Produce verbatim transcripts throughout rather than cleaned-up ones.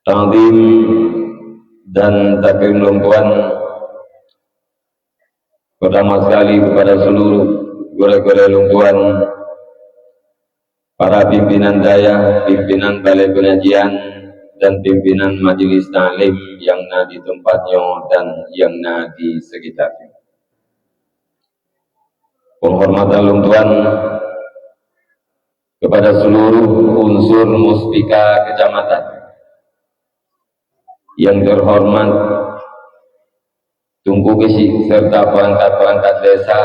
Takzim dan takrim lôn tuan, pertama sekali kepada seluruh gurée-gurée lôn tuan, para pimpinan dayah, pimpinan balai pengajian, dan pimpinan majelis taklim nyang na di teumpat nyoe dan nyang na di sekitar. Penghormatan lôn tuan kepada seluruh unsur muspika kecamatan yang terhormat Teungku Geuchik serta perangkat-perangkat desa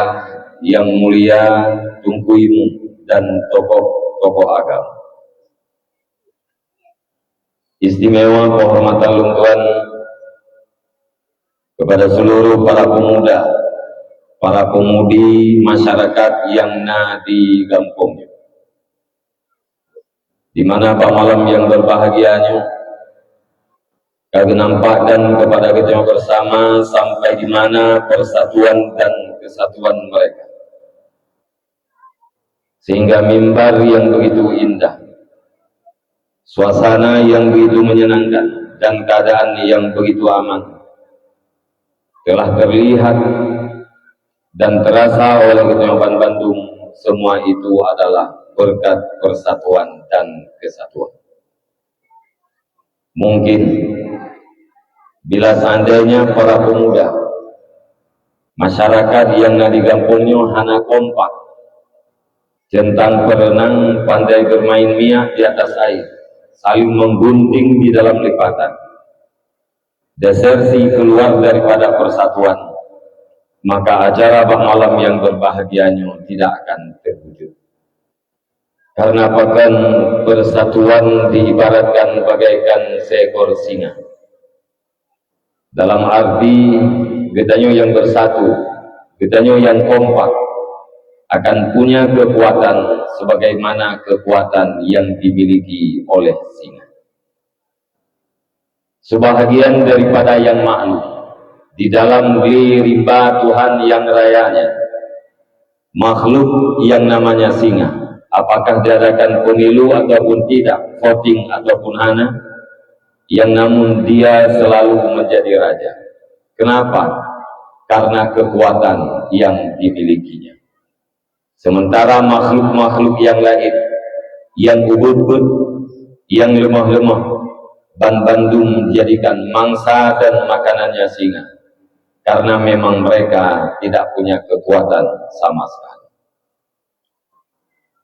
yang mulia Teungku Imum dan tokoh-tokoh agama. Istimewa penghormatan lôn tuan kepada seluruh para pemuda, para pemudi masyarakat yang na di gampông nyoe. Di mana bak malam yang berbahagia nyoe ka geunampak dan kepada geutanyoe bersama sampai di mana persatuan dan kesatuan mereka. Sehingga mimbar yang begitu indah, suasana yang begitu menyenangkan, dan keadaan yang begitu aman telah terlihat dan terasa oleh geutanyoe bandum. Semua itu adalah berkat persatuan dan kesatuan. Mungkin bila seandainya para pemuda masyarakat yang na di gampông nyoe hana kompak, centang perenang, pandai bermain miak di atas air, saling menggunting di dalam lipatan, desersi keluar daripada persatuan, maka acara bak malam yang berbahagia nyoe tidak akan terwujud. Karena pakon persatuan diibaratkan bagaikan seekor singa. Dalam arti geutanyoe yang bersatu, geutanyoe yang kompak akan punya kekuatan sebagaimana kekuatan yang dimiliki oleh singa. Sebahagian daripada yang maklum, di dalam glé rimba Tuhan yang raya nyan, makhluk yang namanya singa, apakah diadakan pemilu ataupun tidak, voting ataupun hana, yang namun dia selalu menjadi raja. Kenapa? Karena kekuatan yang dimilikinya. Sementara makhluk-makhluk yang lain, yang ubit-ubit, yang lemah-lemah, ban bandum dijadikan mangsa dan makanannya singa, karena memang mereka tidak punya kekuatan sama sekali.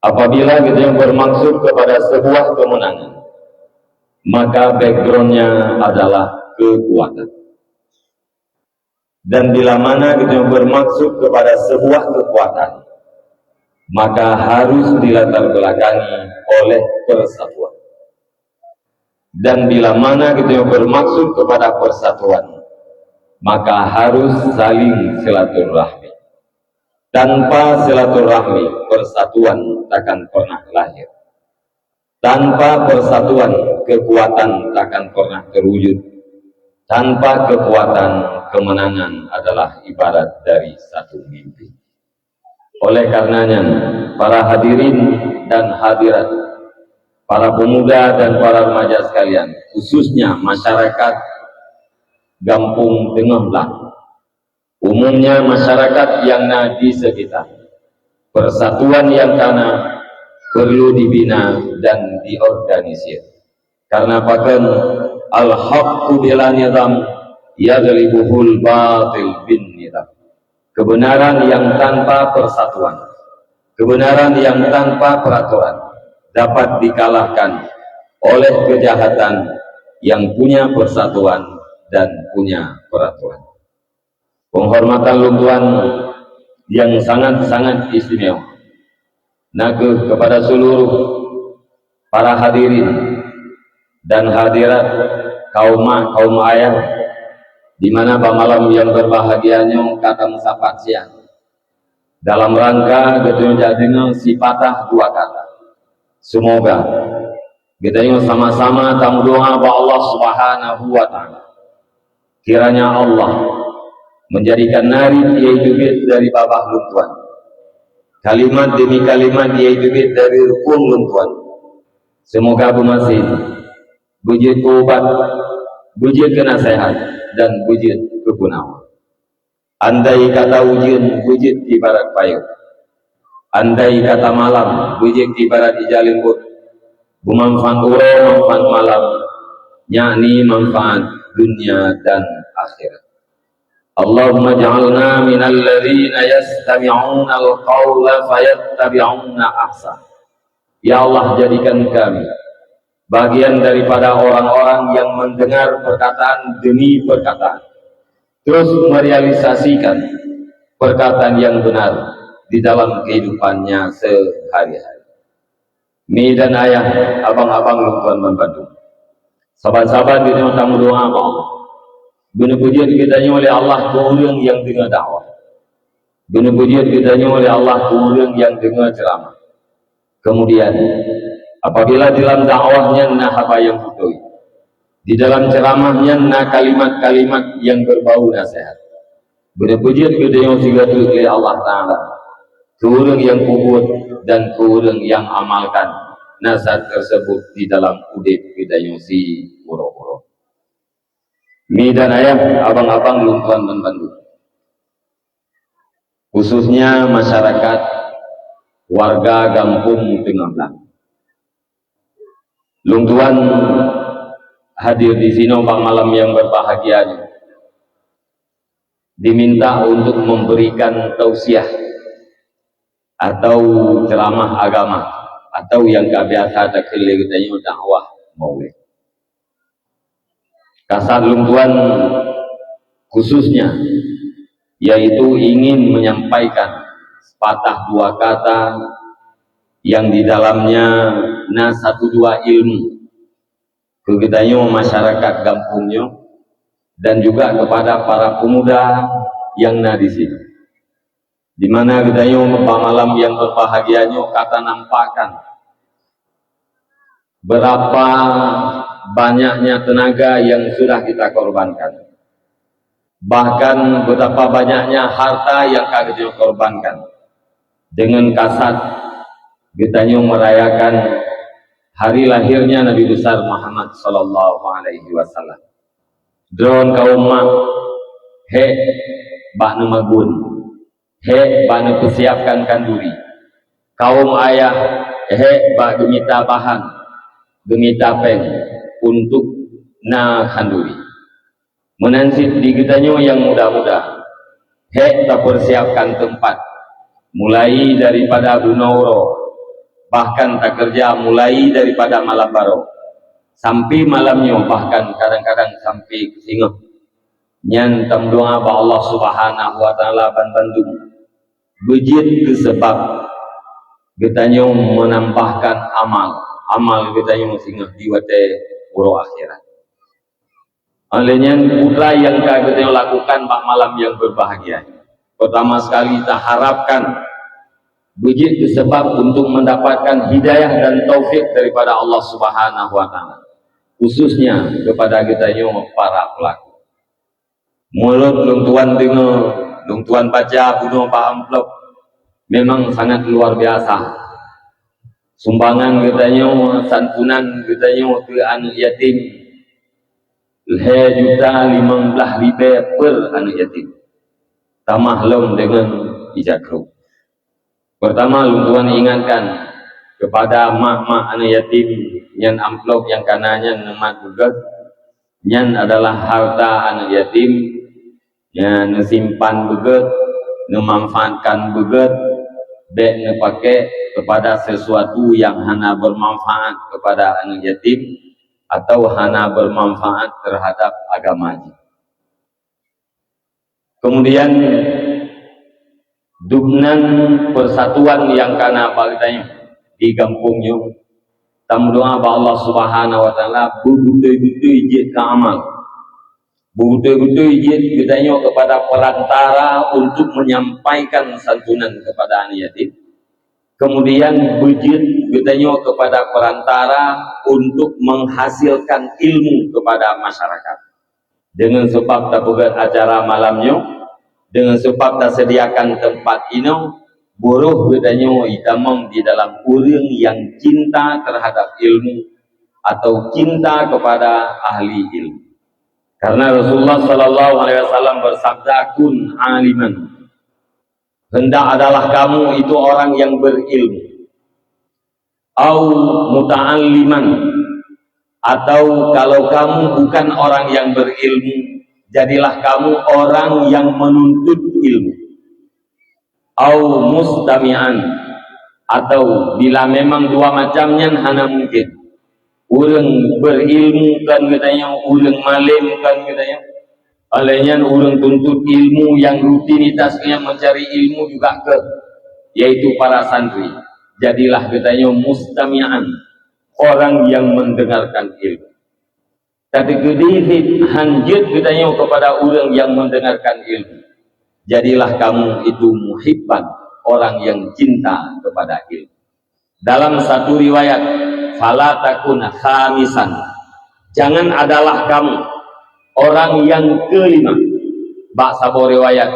Apabila kita yang bermaksud kepada sebuah kemenangan, maka backgroundnya adalah kekuatan. Dan bila mana kita bermaksud kepada sebuah kekuatan, maka harus dilatar belakangi oleh persatuan. Dan bila mana kita bermaksud kepada persatuan, maka harus saling silaturahmi. Tanpa silaturahmi, persatuan takkan pernah lahir. Tanpa persatuan, kekuatan takkan pernah terwujud. Tanpa kekuatan, kemenangan adalah ibarat dari satu mimpi. Oleh karenanya, para hadirin dan hadirat, para pemuda dan para remaja sekalian, khususnya masyarakat Gampong Teungoh Blang, umumnya masyarakat yang na di sekitar, persatuan yang kana perlu dibina dan diorganisir. Karena pakon, al-haqqu bila nizam yaghlibuhul batil bin nizam. Kebenaran yang tanpa persatuan, kebenaran yang tanpa peraturan dapat dikalahkan oleh kejahatan yang punya persatuan dan punya peraturan. Penghormatan lôn tuan yang sangat-sangat istimewa, nakeuh kepada seluruh para hadirin dan hadirat, kaum ma, kaum ayah, di mana bak malam yang berbahagia nyoe ka tameusapat siang. Dalam rangka geutanyoe jak deungoe sipatah dua kata. Semoga geutanyoe sama-sama tameudoa bak Allah Subhanahu wa Ta'ala. Kiranya Allah menjadikan narit nyang teubiet dari babah lôn tuan, kalimat demi kalimat nyang teubiet dari rukun lôn tuan, semoga beumaséh beujeuet keu ubat, beujeuet keu naseuhat, dan beujeuet keu peunawa. Andai kata ujeuen beujeuet ibarat payong, andai kata malam beujeuet ibarat ija leumbot, beumanfaat uroe manfaat malam, yakni manfaat dunia dan akhirat. Allahumma ja'alna minal ladzina yastami'unal qaula fayattabi'una ahsan. Ya Allah, jadikan kami bagian daripada orang-orang yang mendengar perkataan demi perkataan, terus merealisasikan perkataan yang benar di dalam kehidupannya sehari-hari. Mi dan ayah, abang-abang lôn tuan banmandum, saban-saban geutanyoe tameudoa bak Allah. Beuneupeujeuet geutanyoe lé Allah keu ureuëng nyang deungoe dakwah. Beuneupeujeuet geutanyoe lé Allah keu ureuëng nyang deungoe ceuramah. Kemudian, apabila di dalam dakwah nyan na haba nyang beutôi, di dalam ceuramah nyan na kalimat-kalimat nyang beubau naseuhat, beuneupeujeuet geutanyoe sigoe teuk lé Allah Taala keu ureuëng nyang peubuet dan keu ureuëng nyang amalkan naseuhat tersebut di dalam udeb geutanyoe siuroe-uroe. Mi dan ayah, abang-abang lôn tuan banmandum, khususnya masyarakat warga Gampông Teungoh Blang. Lôn tuan hadir di sinoe bak malam nyang berbahagia nyoe, diminta untuk memberikan tausiah atau ceramah agama, atau nyang ka biasa takheun lé geutanyoe dakwah maulid. Kasat lôn tuan khususnya, yaitu ingin menyampaikan sepatah dua kata yang di dalamnya na satu dua ilmu keu geutanyoe masyarakat gampông nyoe dan juga kepada para pemuda yang na di sini. Di mana geutanyoe bak malam nyang berbahagia nyoe ka tanampakkan berapa banyaknya tenaga yang sudah kita korbankan. Bahkan betapa banyaknya harta yang ka geutanyoe korbankan. Dengan kasat geutanyoe merayakan hari lahirnya Nabi besar Muhammad sallallahu alaihi wasallam. Droen kaum mak, hék bak neumagun, hék bak neupeusiapkan khanduri. Kaum ayah, hék bak geumita bahan, geumita péng untuk na khanduri. Meunan cit di geutanyoe nyang muda-muda, hék tapeusiapkan teumpat, mulai daripada bunoe uroe, bahkan takeureuja mulai daripada malam baroe sampai malam nyoe, bahkan kadang-kadang sampai singoh. Nyan tameudoa bak Allah Subhanahu wa Taala banmandum beujeuet keu seubab geutanyoe meunambahkan amal, amal geutanyoe singoh di watée uroe akhirat. Oleh nyan, peue nyang ka geutanyoe lakukan bak malam nyang berbahagia nyoe? Pertama sekali, taharapkan beujeuet keu seubab untuk mendapatkan hidayah dan taufik daripada Allah Subhanahu wa Taala, khususnya kepada geutanyoe para pelaku. Meunurot lôn tuan deungoe, lôn tuan baca bunoe bak amplop, memang sangat luar biasa. Sumbangan geutanyoe, santunan geutanyoe keu aneuëk yatim, lhée juta limong blaih ribée per aneuëk yatim, tamah lom deungon ija krueng. Pertama, lôn tuan ingatkan kepada mak-mak aneuëk yatim, nyan amplop nyang kana nyan neumat beugét, nyan adalah harta aneuëk yatim, nyan neusimpan beugét, neumanfaatkan beugét, bék neupaké kepada sesuatu nyang hana bermanfaat kepada aneuëk yatim atau hana bermanfaat terhadap agama jih. Kemudian, dubnan persatuan nyang kana bak geutanyoe di gampông nyoe, tameudoa bak Allah Subhanahu wa Taala beubeutôi-beutôi jeuet keu amal. Beubeutôi-beutôi jeuet geutanyoe kepada perantara untuk menyampaikan santunan kepada aneuëk yatim. Kemudian, beujeuet geutanyoe kepada perantara untuk menghasilkan ilmu kepada masyarakat. Deungon seubab tapeugét acara malam nyoe, deungon seubab taseudiakan teumpat inoe, buroh geutanyoe itamong di dalam ureuëng nyang cinta terhadap ilmu, atau cinta kepada ahli ilmu. Karena Rasulullah sallallahu alaihi wasallam bersabda, "Kun aliman." Hendak adalah kamu itu orang yang berilmu. Au muta'alliman, atau kalau kamu bukan orang yang berilmu, jadilah kamu orang yang menuntut ilmu. Au mustami'an, atau bila memang dua macam nyan hana mungkin. Ureuëng berilmu kan geutanyoe, ureuëng malem kan geutanyoe. Oleh nyan ureuëng tuntut ilmu yang rutinitas nyan mencari ilmu juga ke, yaitu para santri. Jadilah geutanyoe mustami'an, orang yang mendengarkan ilmu. Tapi keudéh han jeuet geutanyoe kepada ureuëng yang mendengarkan ilmu. Jadilah kamu itu muhibban, orang yang cinta kepada ilmu. Dalam satu riwayat, "Fala takun khamisan." Jangan adalah kamu orang yang kelima. Bak saboh riwayat,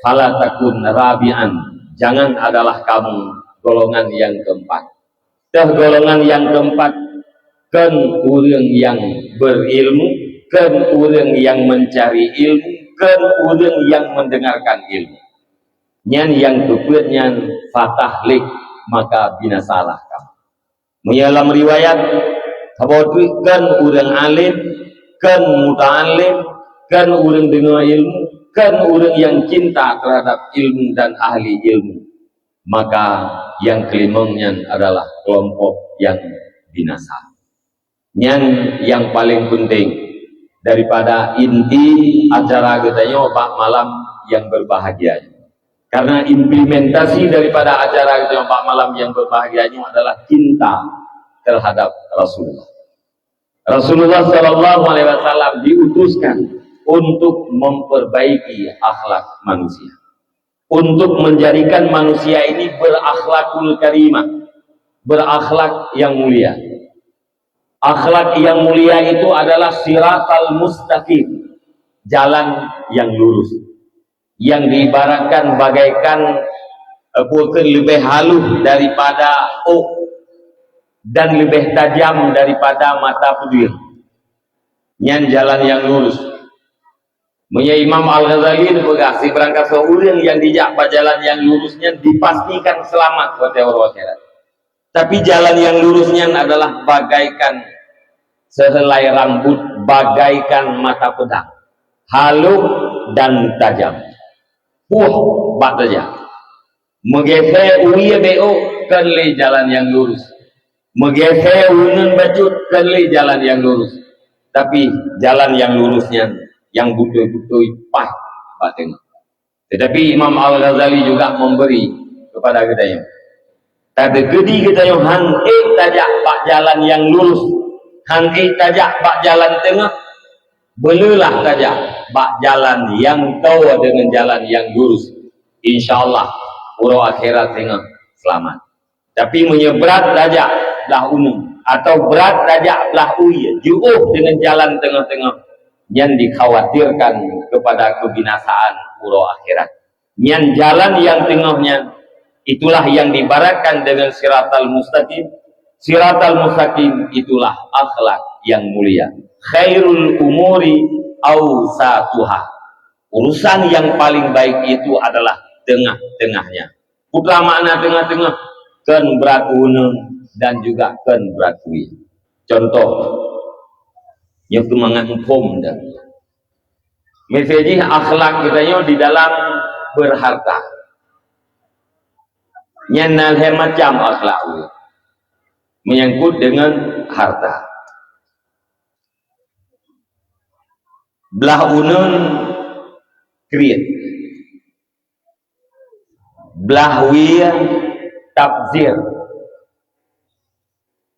"Fala takun rabi'an." Jangan adalah kamu golongan yang keempat. Teuh golongan yang keempat, kon ureuëng yang berilmu, kon ureuëng yang mencari ilmu, kon ureuëng yang mendengarkan ilmu. Nyan nyang keupeuet nyan, fatahlik, maka binasalah kamu. Meunyoe lam riwayat, saboh teuk kon ureuëng alim, kon muta'allim, kon ureuëng deungoe ilmu, kon ureuëng yang cinta terhadap ilmu dan ahli ilmu, maka nyang keulimong nyan adalah kelompok yang binasa. Nyan nyang paleng peunteng daripada inti acara geutanyoe bak malam nyang berbahagia nyoe. Karena implementasi daripada acara geutanyoe bak malam nyang berbahagia nyoe adalah cinta terhadap Rasulullah. Rasulullah sallallahu alaihi wasallam diutuskan untuk memperbaiki akhlak manusia, untuk menjadikan manusia ini berakhlakul karimah, berakhlak yang mulia. Akhlak yang mulia itu adalah siratal mustaqim, jalan yang lurus, yang diibaratkan bagaikan, eh, bukan lebih halus daripada ôk dan lebih tajam daripada mata peudeueng. Nyan jalan yang lurus. Meunyoe Imam Al-Ghazali neupeugah, sibarangkasoe ureuëng nyang jijak bak jalan nyang lurus nyan dipastikan seulamat watée uroe akhirat. Tapi jalan nyang lurus nyan adalah bagaikan seuhelai rambut, bagaikan mata peudeueng, halus dan tajam. Puih bak tajam. Meugeusé uwie bék ôk kon lé jalan nyang lurus. Meugeusé uneun bacut kon lé jalan nyang lurus. Tapi jalan nyang lurus nyan nyang beutôi-beutôi paih bak teungoh. Tetapi Imam Al-Ghazali juga memberi kepada geutanyoe. Tateukeudi geutanyoe han ék tajak bak jalan nyang lurus, han ék tajak bak jalan teungoh, beuleulah tajak bak jalan nyang toe deungon jalan nyang lurus. Insya Allah, uroe akhirat teungoh seulamat. Tapi meunyoe brat tajak blah uneun, atau brat tajak blah uwie, jiôh deungon jalan teungoh-teungoh, nyan dikhawatirkan kepada kebinasaan uroe akhirat. Nyan jalan nyang teungoh nyan, itulah yang diibaratkan dengan siratal mustaqim. Siratal mustaqim itulah akhlak yang mulia. Khairul umuri awsatuha. Urusan yang paling baik itu adalah tengah-tengahnya. Peue makna tengah-tengah? Kon brat uneun dan juga kon brat uwie. Contoh, nyoe keumangat muphom dan miseujih akhlak geutanyoe di dalam berharta. Nyan na lhée macam akhlak ulôn menyangkut dengan harta. Blah uneun kriet, blah wie tabzir,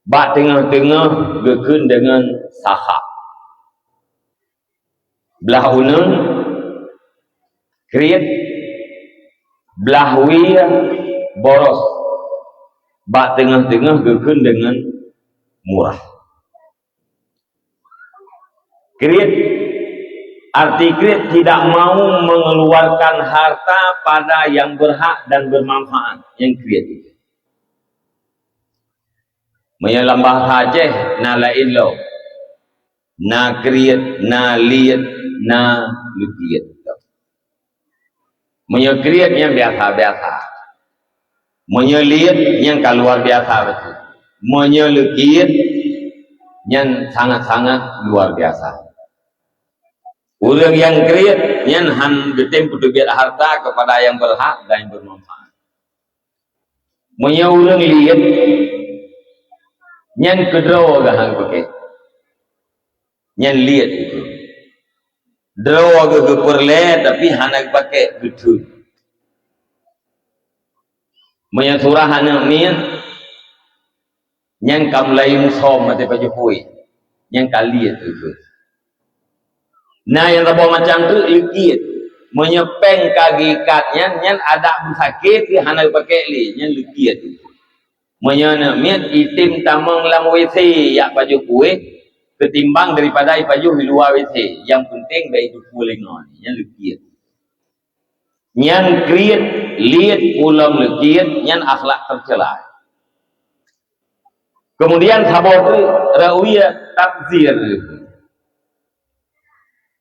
bak teungoh-teungoh geukheun deungon saha. Blah uneun kriet, blah wie boros, bak teungoh-teungoh geukheun deungon murah. Kriet, arti kriet tidak mau mengeluarkan harta pada yang berhak dan bermanfaat. Nyang kriet. Meunyoe lam bahasa Aceh na laén lom. Na kriet, na liet, na leukiet. Meunyoe kriet nyan biasa-biasa. Meunyoe liet nyan ka luar biasa beutôi. Meunyoe leukiet nyan sangat-sangat luar biasa. Ureuëng nyang kriet nyan han geutem peuteubiet harta kepada yang berhak dan yang bermanfaat. Meunyoe ureuëng liet, nyan keudroe geuh han geupakék. Nyan liet itu. Droe geuh geupeureulée tapi hana geupakék, geutheun. Meunyoe surah aneuk miet, nyan ka mulai musom maté pajoh puih, nyan ka liet itu. Na nyang saboh macam tu leukiet. Meunyoe péng ka geuikat nyan, nyan adak beusakét, hana geupakék lé, nyan leukiet. Meunyoe aneuk miet item tamong lam W C jak pajoh puih, ketimbang daripada ipajoh di luwa W C, nyang penting bèk itupeue lingoe, nyan leukiet. Nyan kriet, liet ulom leukiet, nyan akhlak tercela. Kemudian saboh tu ra'wiyah tabzir.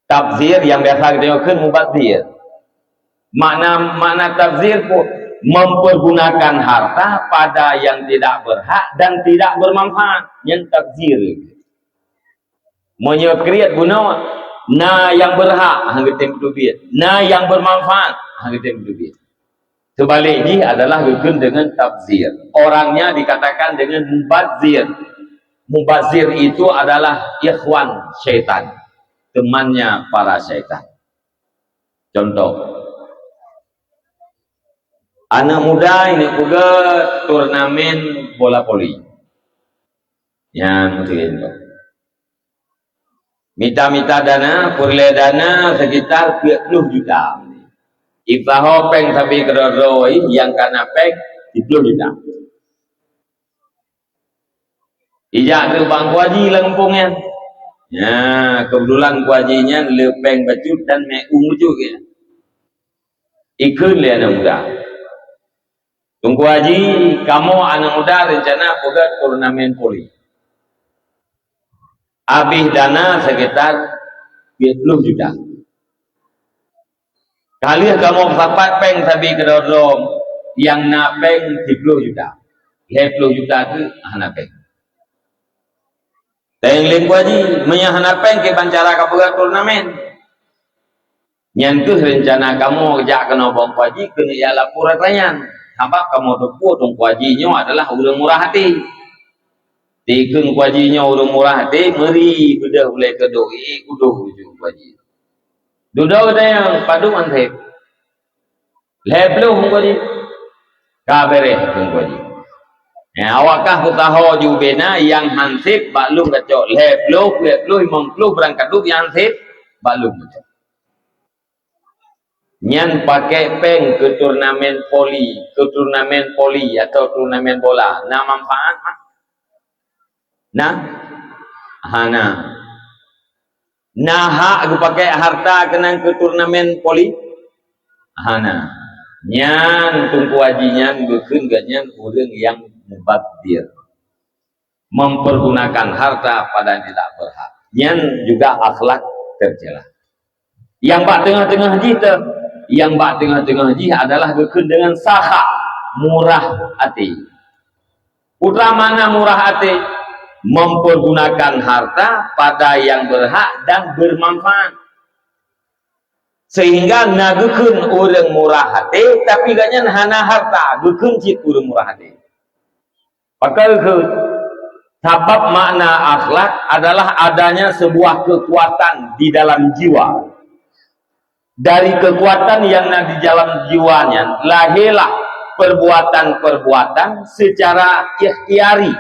Tabzir nyang biasa geutanyoe kheun mubazir. Makna, makna tabzir pun mempergunakan harta pada yang tidak berhak dan tidak bermanfaat. Nyan tabzir. Meunyoe kriet bunoe, na nyang berhak han geutem peuteubiet, na nyang bermanfaat han geutem peuteubiet. Seubalik jih adalah geukheun deungon tabzir. Orangnya dikatakan dengan mubazir. Mubazir itu adalah ikhwan syaitan, temannya para syaitan. Contoh, aneuk muda ini peugah turnamen bola voli. Nyan mungkin tu. Mita-mita dana, peureulée dana sekitar peuet ploh juta. Ipaho péng sabe keudroe-droe nyang kana péng siploh juta. Ijak keu bang Puaji lam gampông nyan. Nya, keubeutulan Puaji nyan le péng bacut dan meu'ueng bacut nyan. Ikheun lé aneuk muda. Teungku Haji, kamoe aneuk muda reuncana peugöt turnamen voli. Abéh dana sekitar dua puluh juta. Ka lheueh kamoe sapat péng sabe keudroe-droe nyang na péng siploh juta. Lhèe ploh juta teuk hana péng. Teuingat lé Teungku Haji, meunyoe hana péng kiban cara ka peugöt turnamen. Nyan kheueh reuncana kamoe jak keunoe bak Teungku Haji keuneuk jak lapor ata nyan. Sabab kamoe teupeue Teungku Haji nyoe adalah ureuëng murah até. Dikheun Teungku Haji nyoe ureuëng murah até, meuri beudôh ulèe keudok, ié udôh ujoe Teungku Haji. Dudoe geutanyoe padum ansép. Lhèe ploh Teungku Haji. Ka beureh Teungku Haji. Eh, awak kah peutaho ju bena nyang hansép bak lôn kacok lhèe ploh, peuet ploh, limong ploh barang ka dub nyang hansép bak lôn kacok. Nyan pakék péng keu turnamen voli, keu turnamen voli atau turnamen bola. Na manfaat mah? Na? Hana. Na hak geupakék harta keunan keu turnamen voli? Hana. Nyan Teungku Haji nyan geukheun geuh nyan ureuëng nyang mubazir. Mempergunakan harta pada yang tidak berhak. Nyan juga akhlak tercela. Nyang bak teungoh-teungoh jih teuh, nyang bak teungoh-teungoh jih adalah geukheun deungon sakha, murah até. Peue makna murah até? Mempergunakan harta pada yang berhak dan bermanfaat. Sehingga na geukheun ureuëng murah até, tapi gobnyan hana harta, geukheun cit ureuëng murah até. Pakon kheun? Sabab makna akhlak adalah adanya sebuah kekuatan di dalam jiwa. Dari kekuatan yang na di dalam jiwa nyan, lahirlah perbuatan-perbuatan secara ikhtiari,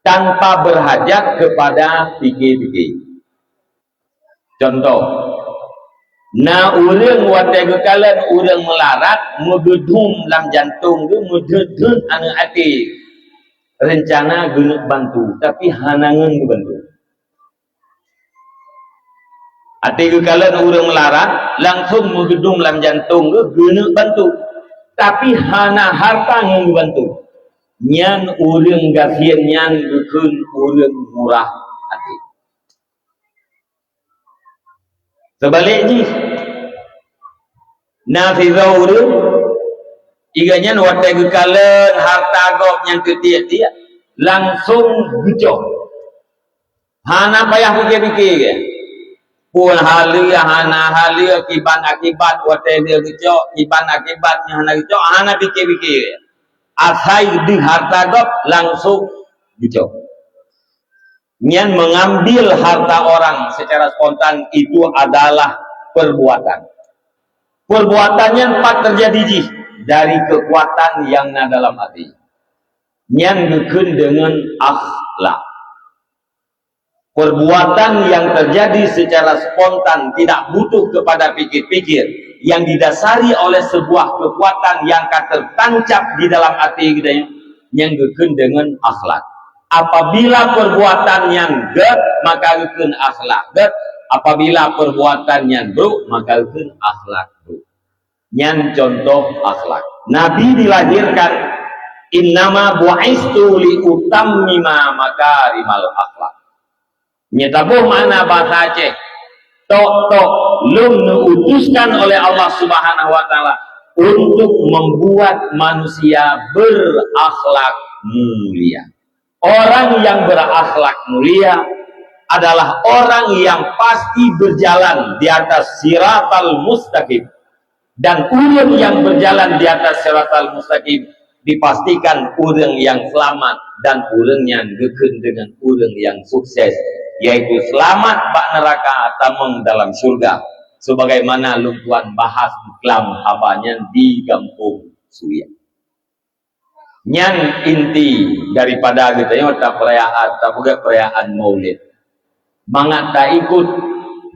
tanpa berhajat kepada pikir-pikir. Contoh, na ureuëng watée geukalon ureuëng meularat, meugeudum lam jantong geuh, meudeuet-deuet aneuëk até, reuncana geuneuk bantu, tapi hana ngon geubantu. Até geukalon ureuëng meularat, langsong meugeudum lam jantong geuh, geuneuk bantu, tapi hana harta ngon geubantu. Nyan ureuëng gasien nyan geukheun ureuëng murah até. Seubalek jih, na sidroe ureuëng, iga nyan watée geukalon hareuta gob nyang keutiek-tiek, langsong geucok. Hana payah pike-pike. Peue haleue, hana haleue, kiban akibat watée lheueh geucok, kiban akibat nyoe hana geucok, hana pike-pike. Asai deuh hareuta gob langsong geucok. Nyan mengambil harta orang secara spontan itu adalah perbuatan. Perbuatan nyan pat terjadi jih dari kekuatan yang na dalam hati. Nyan geukheun deungon akhlak. Perbuatan yang terjadi secara spontan, tidak butuh kepada pikir-pikir, yang didasari oleh sebuah kekuatan yang ka tertancap di dalam hati kita, nyang geukheun deungon akhlak. Apabila perbuatan nyan gét, maka geukheun akhlak gét. Apabila perbuatan nyan brok, maka geukheun akhlak brok. Nyan contoh akhlak. Nabi dilahirkan, "Innama bu'istu li utammima makarimal akhlak." Nyan taboh makna bahasa Aceh. Tok-tok lôn neuutuskan oleh Allah Subhanahu wa Taala untuk membuat manusia berakhlak mulia. Orang yang berakhlak mulia adalah orang yang pasti berjalan di atas siratal mustaqim. Dan ureuëng yang berjalan di atas siratal mustaqim dipastikan ureuëng yang selamat dan ureuëng nyan geukheun deungon ureuëng yang sukses, yaitu selamat bak neraka tamong dalam syurga, sebagaimana lôn tuan bahas lam haba nyan di gampông Suya. Nyan inti daripada geutanyoe tapeurayaan, tapeugét peurayaan Maulid. Mangat taikut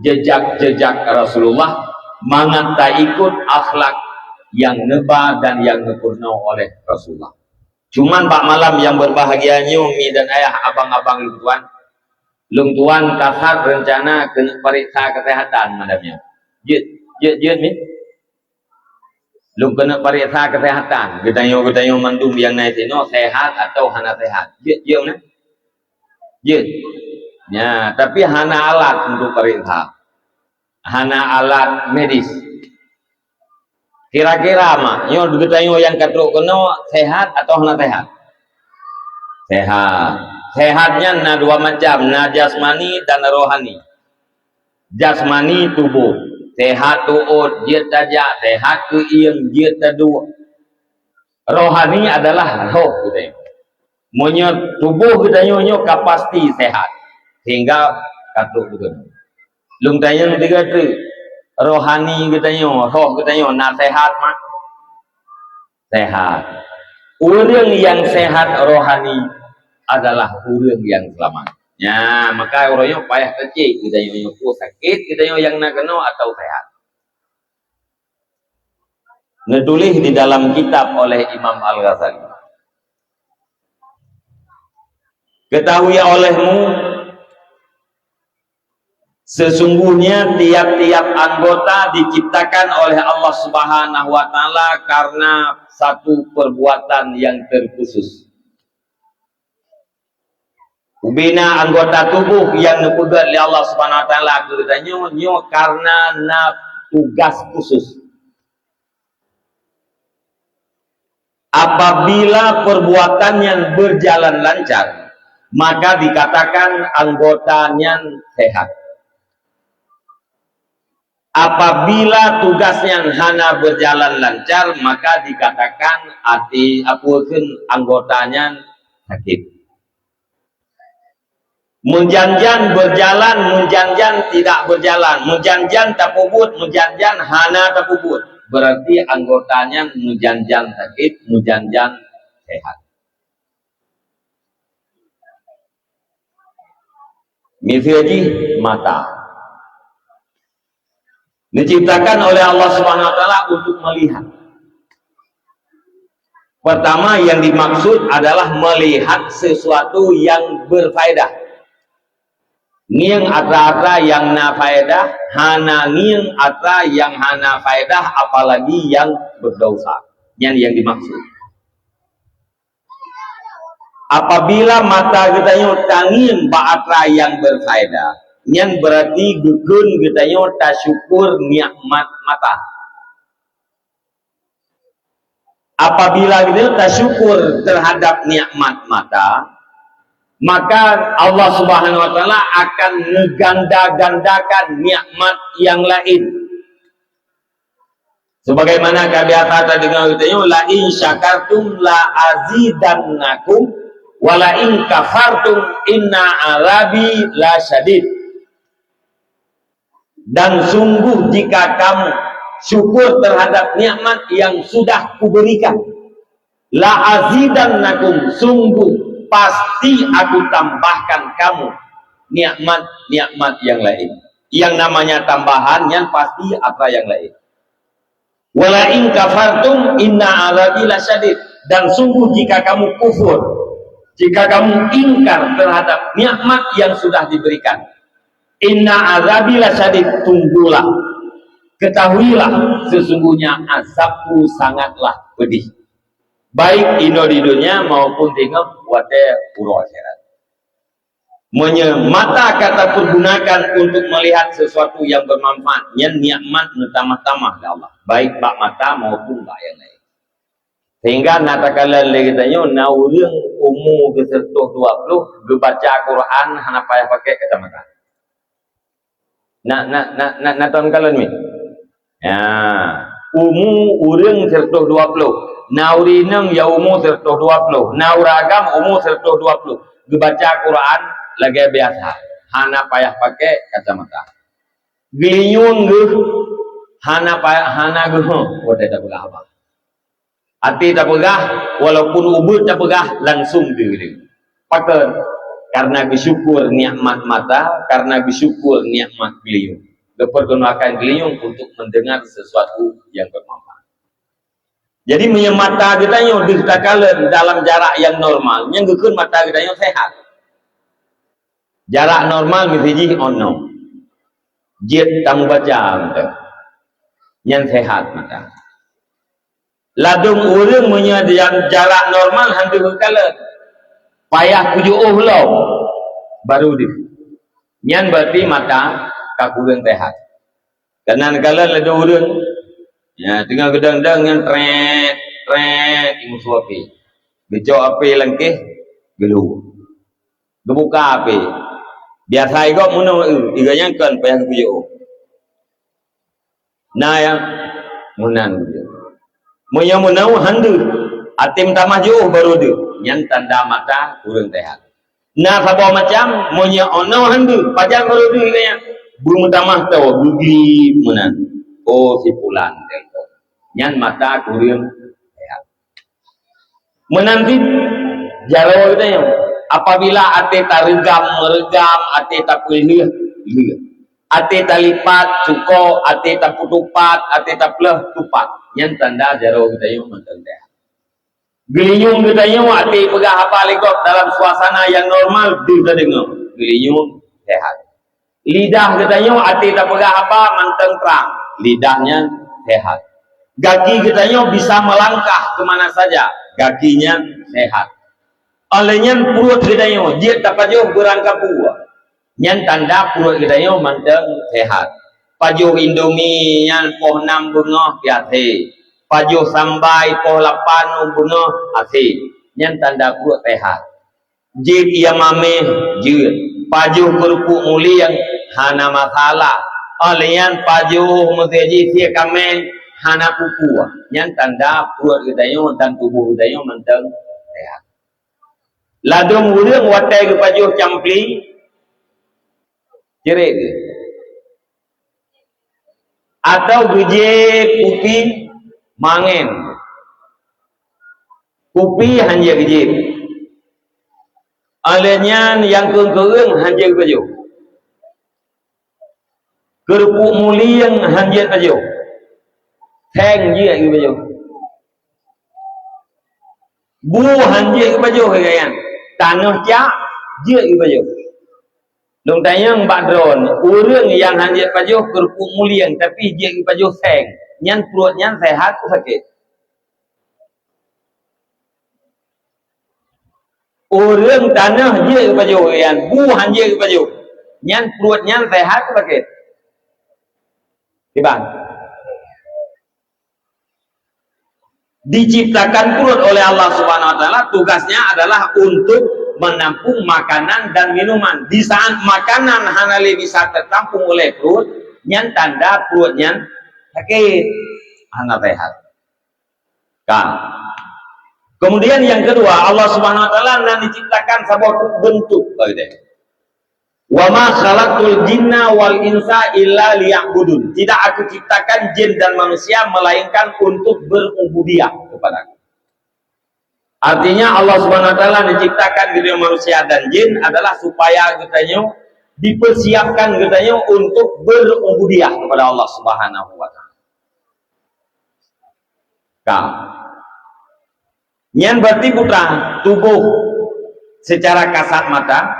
jejak-jejak Rasulullah, mangat taikut akhlak nyang neuba dan nyang neupeurunoe oleh Rasulullah. Cuman bak malam nyang berbahagia nyoe, mi dan ayah, abang-abang lôn tuan, lôn tuan kasat reuncana keuneuk pareksa keuseuhatan malam nyoe. Jeuet, jeuet, jeuet, mi. Lôn keuneuk pareksa keuseuhatan. Geutanyoe-geutanyoe mandum nyang na sinoe sehat atau hana sehat. Jeuet, jeuet, na? Jeuet. Ya, tapi hana alat untuk pareksa. Hana alat medis. Kira-kira mak, nyoe geutanyoe nyang ka trok keunoe sehat atau hana sehat? Sehat. Sehat nyan na dua macam, na jasmani dan rohani. Jasmani, tuboh, sehat tuot, jeuet tajak, sehat keuieng, jeuet taduek. Rohani adalah roh geutanyoe. Meunyoe tuboh geutanyoe nyoe ka pasti sehat, sehingga ka trok beutôi. Lôn tanyong tiga tu, rohani geutanyoe, roh geutanyoe na sehat mak? Sehat. Ureuëng nyang sehat rohani adalah ureuëng nyang seulamat. Nya, maka uroe nyoe payah teucék geutanyoe nyoe, peue sakét geutanyoe nyang na keunoe atawa sehat. Neutuléh di dalam kitab oleh Imam Al-Ghazali. Ketahui olehmu, sesungguhnya tiap-tiap anggota diciptakan oleh Allah Subhanahu wa Ta'ala karena satu perbuatan yang terkhusus. Ubena anggota tuboh nyang neupeugét lé Allah Subhanahu wa Ta'ala keu geutanyoe, nyoe karena na tugas khusus. Apabila perbuatan nyan berjalan lancar, maka dikatakan anggota nyan sehat. Apabila tugas nyan hana berjalan lancar, maka dikatakan ati, apa kheun, anggota nyan sakét. Meujan-jan berjalan, meujan-jan tidak berjalan, meujan-jan tapeubuet, meujan-jan hana tapeubuet. Berarti anggota nyan meujan-jan sakét, meujan-jan sehat. Miseue jih mata. Diciptakan oleh Allah Subhanahu wa Ta'ala untuk melihat. Pertama yang dimaksud adalah melihat sesuatu yang berfaedah. Ngieng atra-atra nyang na faedah, hana ngieng atra nyang hana faedah, apalagi nyang berdosa. Nyan yang dimaksud. Apabila mata geutanyoe tangieng bak atra nyang berfaedah, nyan berarti geukheun geutanyoe tasyukur nikmat mata. Apabila geutanyoe tasyukur terhadap nikmat mata, maka Allah Subhanahu wa Taala akan neuganda-gandakan nikmat nyang laén. Sebagaimana ka biasa tadeungoe geutanyoe, "La in syakartum la azidannakum, wa la in kafartum inna azabi lasyadid." Dan sungguh jika kamu syukur terhadap nikmat yang sudah kuberikan, la azidannakum, sungguh pasti Aku tambahkan kamu nikmat-nikmat yang lain. Yang namanya tambahan, nyan pasti atra nyang laén. "Wa la in kafartum inna azabi lasyadid." Dan sungguh jika kamu kufur, jika kamu ingkar terhadap nikmat yang sudah diberikan, "inna azabi lasyadid," tunggulah, ketahuilah, sesungguhnya azabku sangatlah pedih, baik inoe di dunia maupun teungoh watée uroe akhirat. Meunyoe mata ka tapergunakan untuk melihat sesuatu yang bermanfaat, nyan nikmat meutamah-tamah lé Allah, baik bak mata maupun bak nyang laén. Sehingga na takalon lé geutanyoe, na ureuëng umu geuh seratus dua puluh geubaca Quran hana payah pakai kacamata. Na, na, na, na, na takalon mi? Ya, umu ureuëng seratus dua puluh. Na ureuëng inong ya umu seratus dua puluh. Na ureuëng agam umu seratus dua puluh. Geubaca Quran lagée biasa. Hana payah pakai kacamata. Geulinyueng geuh hana payah, hana geuh, watée tapeugah haba. Até tapeugah, walaupun ubeut tapeugah, langsung deuh-deuh. Pakon? Karena geusyukur nikmat mata, karena geusyukur nikmat geulinyueng. Geupergunakan geulinyueng untuk mendengar sesuatu yang bermanfaat. Jadi, meunyoe mata geutanyoe deuh takalon dalam jarak yang normal, nyan geukheun mata geutanyoe sehat. Jarak normal meusti jih onom. Jeuet tamubaca mantong. Nyan sehat mata. Ladôm ureuëng meunyoe di jarak normal han deuh geukalon, payah peujiôh lom, baru deuh. Nyan berarti mata ka kureueng sehat. Keunan kalon ladôm ureuëng, ya, teungoh geudong-dong nyan trek, trek, imusoe api. Geucok api lam kéh, geulhue. Geubuka api. Biasa igob meunoe, igob nyang kon payah geupeujiôh. Na nyang meunan. Meunyoe meunoe han deuh, até meutamah jiôh baru deuh, nyan tanda mata kureueng sehat. Na saboh macam, meunyoe onom han deuh, pajan baru deuh igob nyan, beumeutamah toe, geugli meunan. Oh, si fulan, nyan mata kureueng sehat. Meunan cit jaroe geutanyoe, apabila até tareugam-reugam, até tapeulheueh, lheueh, até talipat, cukok, até tapeutupat, até tapeulheueh, tupat, nyan tanda jaroe geutanyoe mantong sehat. Geulinyueng geutanyoe, até peugah haba lé gob dalam suasana nyang normal, deuh tadeungoe, geulinyueng sehat. Lidah geutanyoe, até tapeugah haba mantong trang, lidah nyan sehat. Gaki geutanyoe bisa melangkah ke mana saja, gaki nyan sehat. Óh lheueh nyan pruet geutanyoe jeuet tapajoh beurangkapeue, nyan tanda pruet geutanyoe mantong sehat. Pajoh indomie nyan poh nam beungoh pih hasé, pajoh sambai poh lapan beungoh hasé, nyan tanda pruet sehat. Jeuet ié maméh, jeuet. Pajoh keurupuk mulieng, hana masalah. Óh lheueh nyan pajoh meuseujih sie kaméng, hana peue-peue. Nyan tanda pruet geutanyoe dan tuboh geutanyoe mantong sehat. Ladôm ureuëng watée geupajoh campli, cirek geuh. Atawa geujieb kupi mangén. Kupi han jeuet geujieb. Óh lheueh nyan nyang keueung-keueung han jeuet geupajoh. Keurupuk mulieng han jeuet pajoh. Seng jeuet geupajoh. Bu han jeuet geupajoh lagée nyan. Tanoh cak jeuet geupajoh. Lôn tanyong bak droeneuh, ureuëng nyang han jeuet pajoh keurupuk mulieng, tapi jeuet geupajoh seng, nyan pruet nyan sehat atau sakét? Ureuëng tanoh jeuet geupajoh, nyan bu han jeuet geupajoh. Nyan pruet nyan sehat sakét? Kiban. Diciptakan perut oleh Allah Subhanahu wa Taala, tugasnya adalah untuk menampung makanan dan minuman. Di saat makanan hana lé bisa tertampung oleh perut, nyan tanda perut nyan sakét, hana sehat. Ka. Kemudian yang kedua, Allah Subhanahu wa Taala na diciptakan saboh bentuk, kata. "Wa ma khalaqtul jinna wal insa illa liya'budun." Tidak Aku ciptakan jin dan manusia melainkan untuk berubudiyah kepada Aku. Artinya, Allah Subhanahu wa Taala menciptakan geutanyoe manusia dan jin adalah supaya geutanyoe dipersiapkan geutanyoe untuk berubudiyah kepada Allah Subhanahu wa Taala. Ka. Nyan berarti putra tuboh secara kasat mata,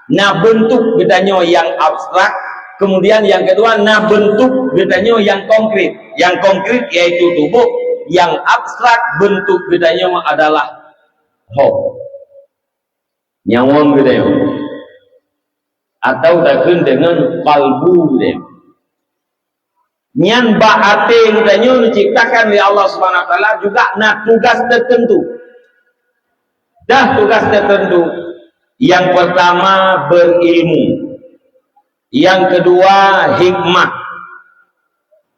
na bentuk geutanyoe nyang abstrak, kemudian nyang keudua na bentuk geutanyoe nyang konkret. Nyang konkret yaitu tuboh, nyang abstrak bentuk geutanyoe adalah roh. Nyawöng geutanyoe. Atau takheun deungon kalbu geutanyoe. Nyan bak até geutanyoe diciptakan lé Allah Subhanahu wa Taala juga na tugas tertentu. Dah tugas tertentu, yang pertama berilmu, yang kedua hikmah,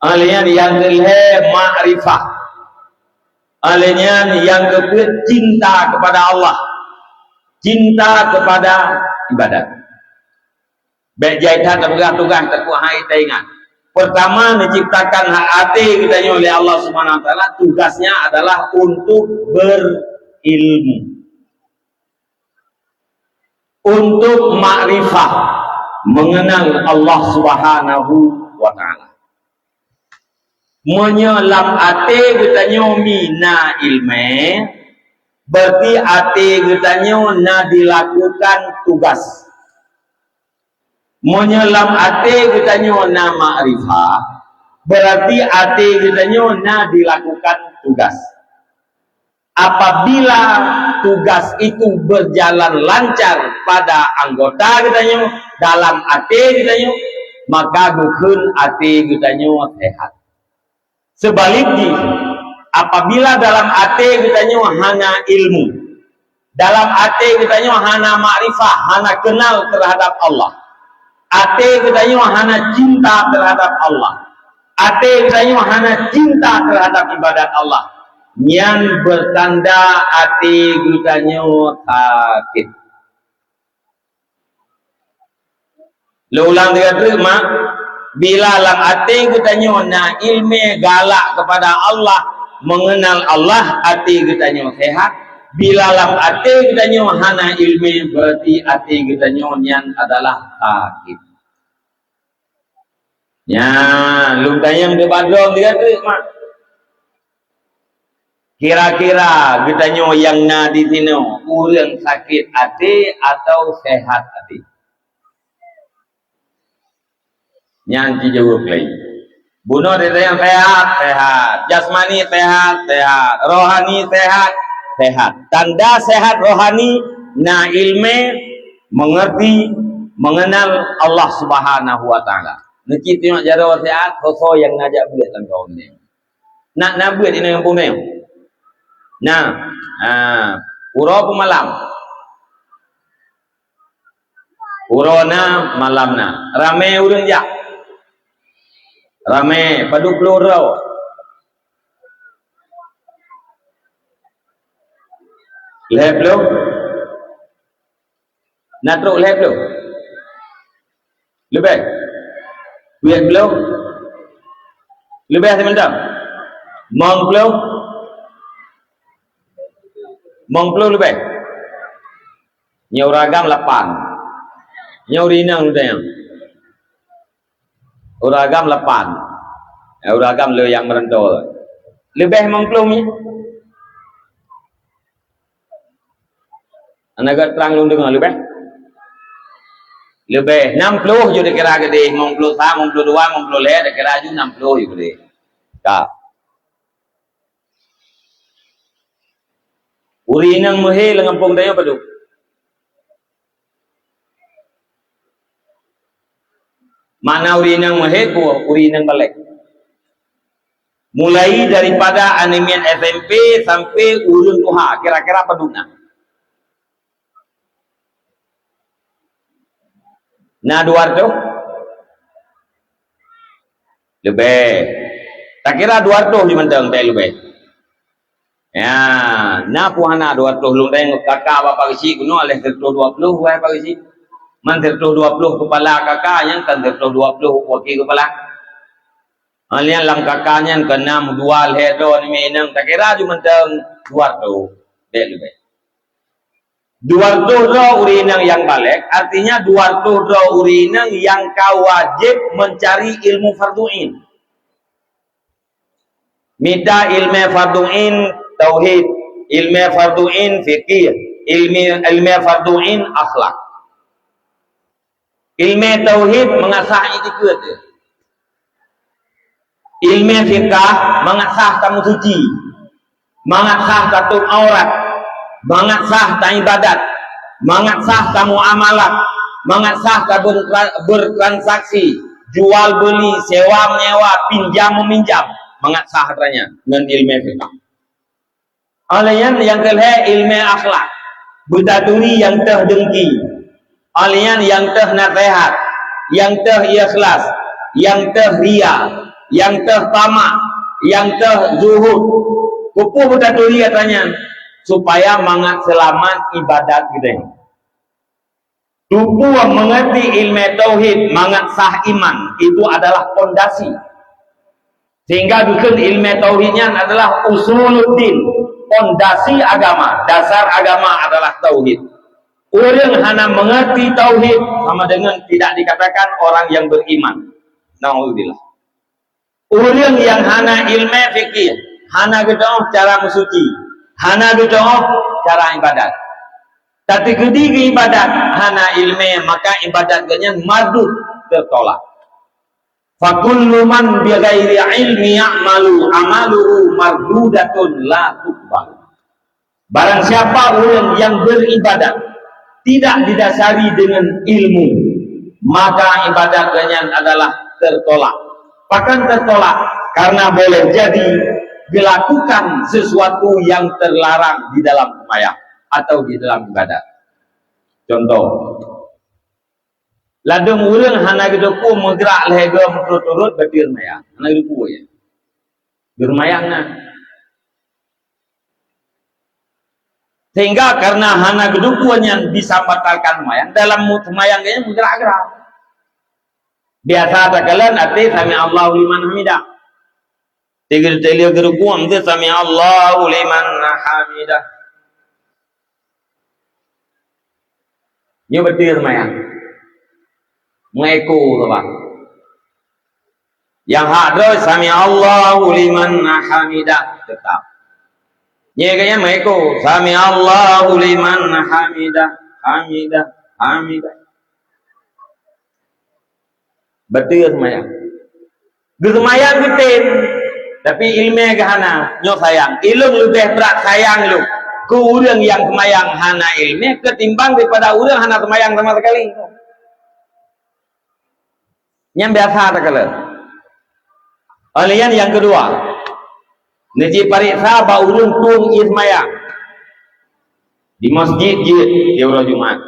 alheuh nyan yang keulhèe makrifah, alheuh nyan yang keupeuet cinta kepada Allah, cinta kepada ibadat. Bèk jai that tapeugah tugaih, takot hai taingat. Pertama, diciptakan até geutanyoe lé Allah Subhanahu wa Taala, tugasnya adalah untuk berilmu, untuk makrifah, mengenal Allah Subhanahu wa Taala. Meunyoe lam até geutanyoe mi na ileumèe, berarti até geutanyoe na dilakukan tugas. Meunyoe lam até geutanyoe na makrifah, berarti até geutanyoe na dilakukan tugas. Apabila tugas itu berjalan lancar pada anggota geutanyoe, dalam até geutanyoe, maka geukheun até geutanyoe sehat. Seubalik jih, apabila dalam até geutanyoe hana ilmu, dalam até geutanyoe hana makrifah, hana keunal terhadap Allah, até geutanyoe hana cinta terhadap Allah, até geutanyoe hana cinta terhadap ibadat Allah, nyan beutanda até geutanyoe sakét. Lôn ulang sigoe treuk, mak. Bila lam até geutanyoe na ileumèe galak kepada Allah, mengenal Allah, até geutanyoe sehat. Bila lam até geutanyoe hana ileumèe, berarti até geutanyoe nyan adalah sakét. Nyan, lôn tanyong bak droeneuh sigoe treuk, mak. Kira-kira geutanyoe nyang na di sinoe, ureueng sakét até atawa sehat até? Nyan jijaweueb lé. Bunoe geutanyoe sehat, sehat. Jasmani sehat, sehat. Rohani sehat, sehat. Tanda sehat rohani, na ileumèe, mengerti, mengenal Allah Subhanahu wa Taala. Neucit teungoh jaroe sehat, soe-soe nyang na jak beuet lam kawan nyoe. Nak na beuet inong gampông nyoe? Na. Ha. Uroe peumalam. Uroe na, malam na. Ramé ureueng jak. Ramé, padub ploh droe? Lhèe ploh? Na trok lhèe ploh? Leubeh? Peuet ploh? Leubeh simantong? Limong ploh? Limong ploh leubeh? Nyoe ureueng agam lapan. Nyoe ureueng inong lôn tanyong. Ureueng agam lapan. Eh, ureueng agam le nyang meuranto. Leubeh limong ploh mi? Hana geutrang lôn deungoe leubeh. Leubeh nam ploh ju dikira keudeh, limong ploh sa, limong ploh dua, limong ploh lhèe, dikira ju nam ploh ju keudeh. Ka. Ureueng inong meuhé lam gampông tanyoe padub? Makna ureueng inong meuhét, ureueng inong balek. Mulai daripada aneuk miet S M P sampai ureueng tuha, kira-kira padum na? Na dua ratus? Leubeh. Takira dua ratus di mantong, bèk leubeh. Ya, na pun hana dua ratus lôn deng kaka bak Pak Geuchik bunoe lhèe seratus dua puluh wahai Pak Geuchik. Man seratus dua puluh kepala kaka nyan kan seratus dua puluh wakil kepala. Ha, nyan lam kaka nyan keunan dua lhèe droe nibak inong, takira ju mantong dua ratus. Bèk leubeh. Dua ratus droe ureueng inong nyang balek, artinya dua ratus droe ureueng inong nyang ka wajéb meucari ilmu fardhu ain. Mita ilmu fardhu ain tauhid, ilmu fardhu ain fikih, ilmu, ilmu fardhu ain akhlak. Ilmu tauhid mangat sah itikeuet. Ilmu fikah mangat sah tameusuci. Mangat sah tatôp aurat. Mangat sah taibadat. Mangat sah tamuamalat. Mangat sah taber-, bertransaksi. Jual beli, sewa menyewa, pinjam meminjam. Mangat sah atra nyan ngon ilmu fikah. Óh lheueh nyan nyang keu lhèe ilmu akhlak, beutaturi nyang teuh deungki. Óh lheueh nyan nyang teuh naseuhat, nyang teuh ikhlas, nyang teuh ria, nyang teuh tamak, nyang teuh zuhud. Keupeue beutaturi atra nyan? Supaya mangat seulamat ibadat geutanyoe. Tupeue mengerti ilmu tauhid mangat sah iman, itu adalah pondasi. Sehingga geukheun ilmu tauhid nyan adalah usuluddin, pondasi agama, dasar agama adalah tauhid. Ureueng hana mengerti tauhid sama dengan tidak dikatakan orang yang beriman. Naudzubillah. Ureueng nyang hana ilmu fikih, hana geutu'oh cara meusuci, hana geutu'oh cara ibadat. Tateukeudi keu ibadat hana ilmu, maka ibadat geuh nyan mardud, teutolak. Fakullu man bighairi ilmi ya'malu amaluhu mardudatun la tuqbal. Barang siapa ureueng nyang beribadat tidak didasari dengan ilmu, maka ibadat geuh nyan adalah tertolak. Pakon tertolak? Karena boleh jadi gelakukan sesuatu yang terlarang di dalam sembahyang atau di dalam ibadat. Contoh, ladôm ureueng hana geuteupeue meugrak lhèe goe meuturot-turot bateue seumayang. Hana geuteupeue ya. Geuseumayang na. Sehingga karena hana geuteupeue nyan bisa batalkan seumayang, dalam mu-, seumayang geuh nyan meugerak-gerak. Biasa takalon até sami Allahu liman hamidah. Tiga kali geurukuk, até sami Allahu liman hamidah. Nyoe bateue seumayang. Meueko saban. Nyang hak droe sami Allahu liman hamidah teutap. Nyoe geuh nyan meueko sami Allahu liman hamidah, hamidah, hamidah. Bateue seumayang. Geuseumayang geutem, tapi ilmu geuh hana. Nyoe sayang. Ilôn leubeh brat sayang lôn keu ureueng nyang seumayang hana ilmu ketimbang daripada ureueng hana seumayang sama sekali. Nyan biasa takalon. Óh lheueh nyan nyang keudua, neuji pareksa bak ureueng tueng ié seumayang di masjid jeuet di uroe Jumat.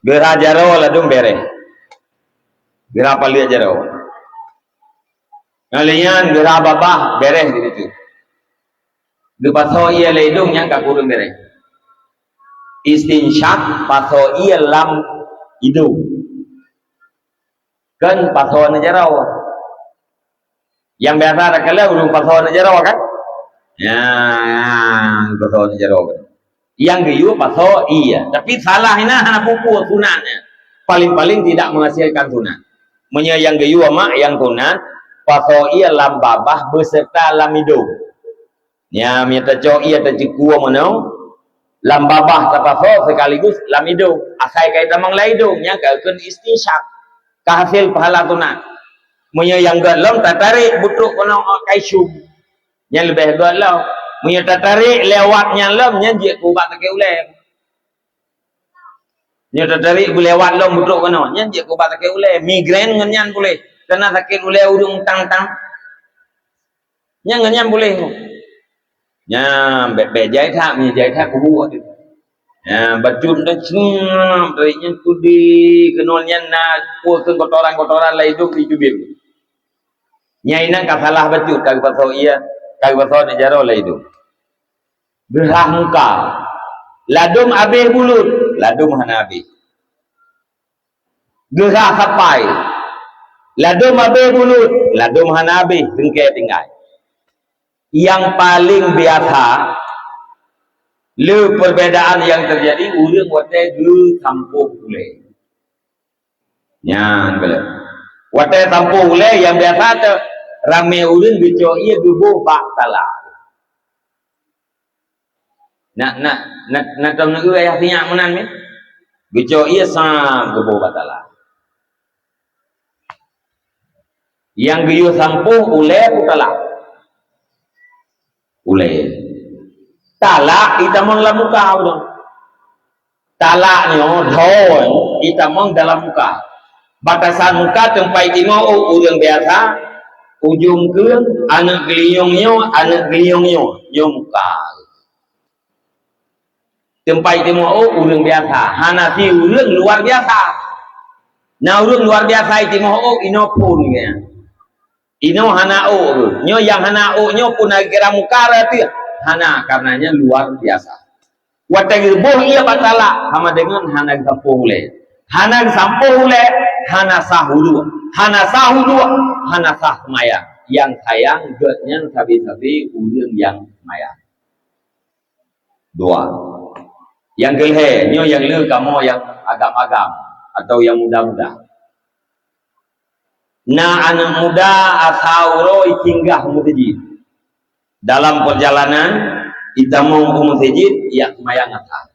Geura jaroe ladôm bereh. Geura paleuet jaroe. Ngon lheueh nyan geura babah bereh di situ. Geupasoe ié lam idông nyang ka kureueng bereh. Istinsyak pasoe ié lam idông. Kon pasoe neujaroe. Nyang biasa takalon ureueng pasoe neujaroe kan? Ya, pasoe neujaroe kan. Nyang geuyue pasoe ié. Tapi salah inan hana peue-peue sunat nyan. Paling-paling tidak menghasilkan sunat. Meunyoe nyang geuyue mak nyang sunat, pasoe ié lam babah beserta lam idông. Nyan, meunyoe tacok ié tacukue meunoe, lam babah tapasoe sekaligus lam idông. Asai ka itamong lam idông, nyan ka kheun istinsyak. Ka hasé pahala sunat. Meunyoe nyang göt lom tatarek butrok keunoe kai shum. Nyan leubeh göt lom. Meunyoe tatarek lewat nyan lom, nyan jeuet keu ubat sakét ulèe. Nyoe teutarek beulewat lom beutrok keunoe. Nyan jeuet keu ubat sakét ulèe. Migrain ngon nyan puléh. Kana sakét ulèe ureueng tang-tang. Nyan ngon nyan puléh. Nyan bèk-bèk jai that, meunyo jai that kubu. Nyan bacut dan seungap dari nyan tudi keunoe nyan na peue keu kotoran-kotoran lam idong dicubiet. Nyan inan ka salah bacut ka geupasoe ié, ka geupasoe neujaroe lam idong. Geurhah muka. Ladôm abéh buleuen, ladôm hana abéh. Geurhah sapai. Ladôm abéh buleuen, ladôm hana abéh, seungkée tinggai. Nyang paleng biasa, le perbedaan nyang teujadi ureueng watèe geusampôh ulèe. Nyan keuh. Watèe sampôh ulèe nyang biasa teuh ramé ureueng geucok ié geuboh bak tala. Na, na, na, na tom neueu ayah sinyak meunan mi. Geucok ié sam geuboh bak tala. Nyang geuyue sampôh ulèe peue tala? Ulèe. Tala itamong lam muka udah. Tala nyoe dhoe itamong dalam muka. Batasan muka teumpat timoh ôk ureueng biasa, ujong keueng, aneuk geulinyong nyoe, aneuk geulinyong nyoe, nyoe muka. Teumpat timoh ôk ureueng biasa, hana si ureueng luar biasa. Na ureueng luar biasa itimoh ôk inoe phon nyan. Inoe hana ôk, nyoe nyang hana ôk nyoe pun na kira mukara teuh. Hana, karena nyan luar biasa. Watèe geuboh ié bak tala, sama dengan hana geusampôh ulèe. Hana geusampôh ulèe, hana sah wudhu. Hana sah wudhu, hana sah seumayang. Nyang sayang geuh nyan sabe-sabe ureueng nyang seumayang. Dua. Nyang keulhèe, nyoe nyang le kamoe nyang agam-agam atau nyang muda-muda. Na aneuk muda asa uroe singgah meuseujid. Dalam peurjalanan, itamong u meuseujid, jak seumayang asa.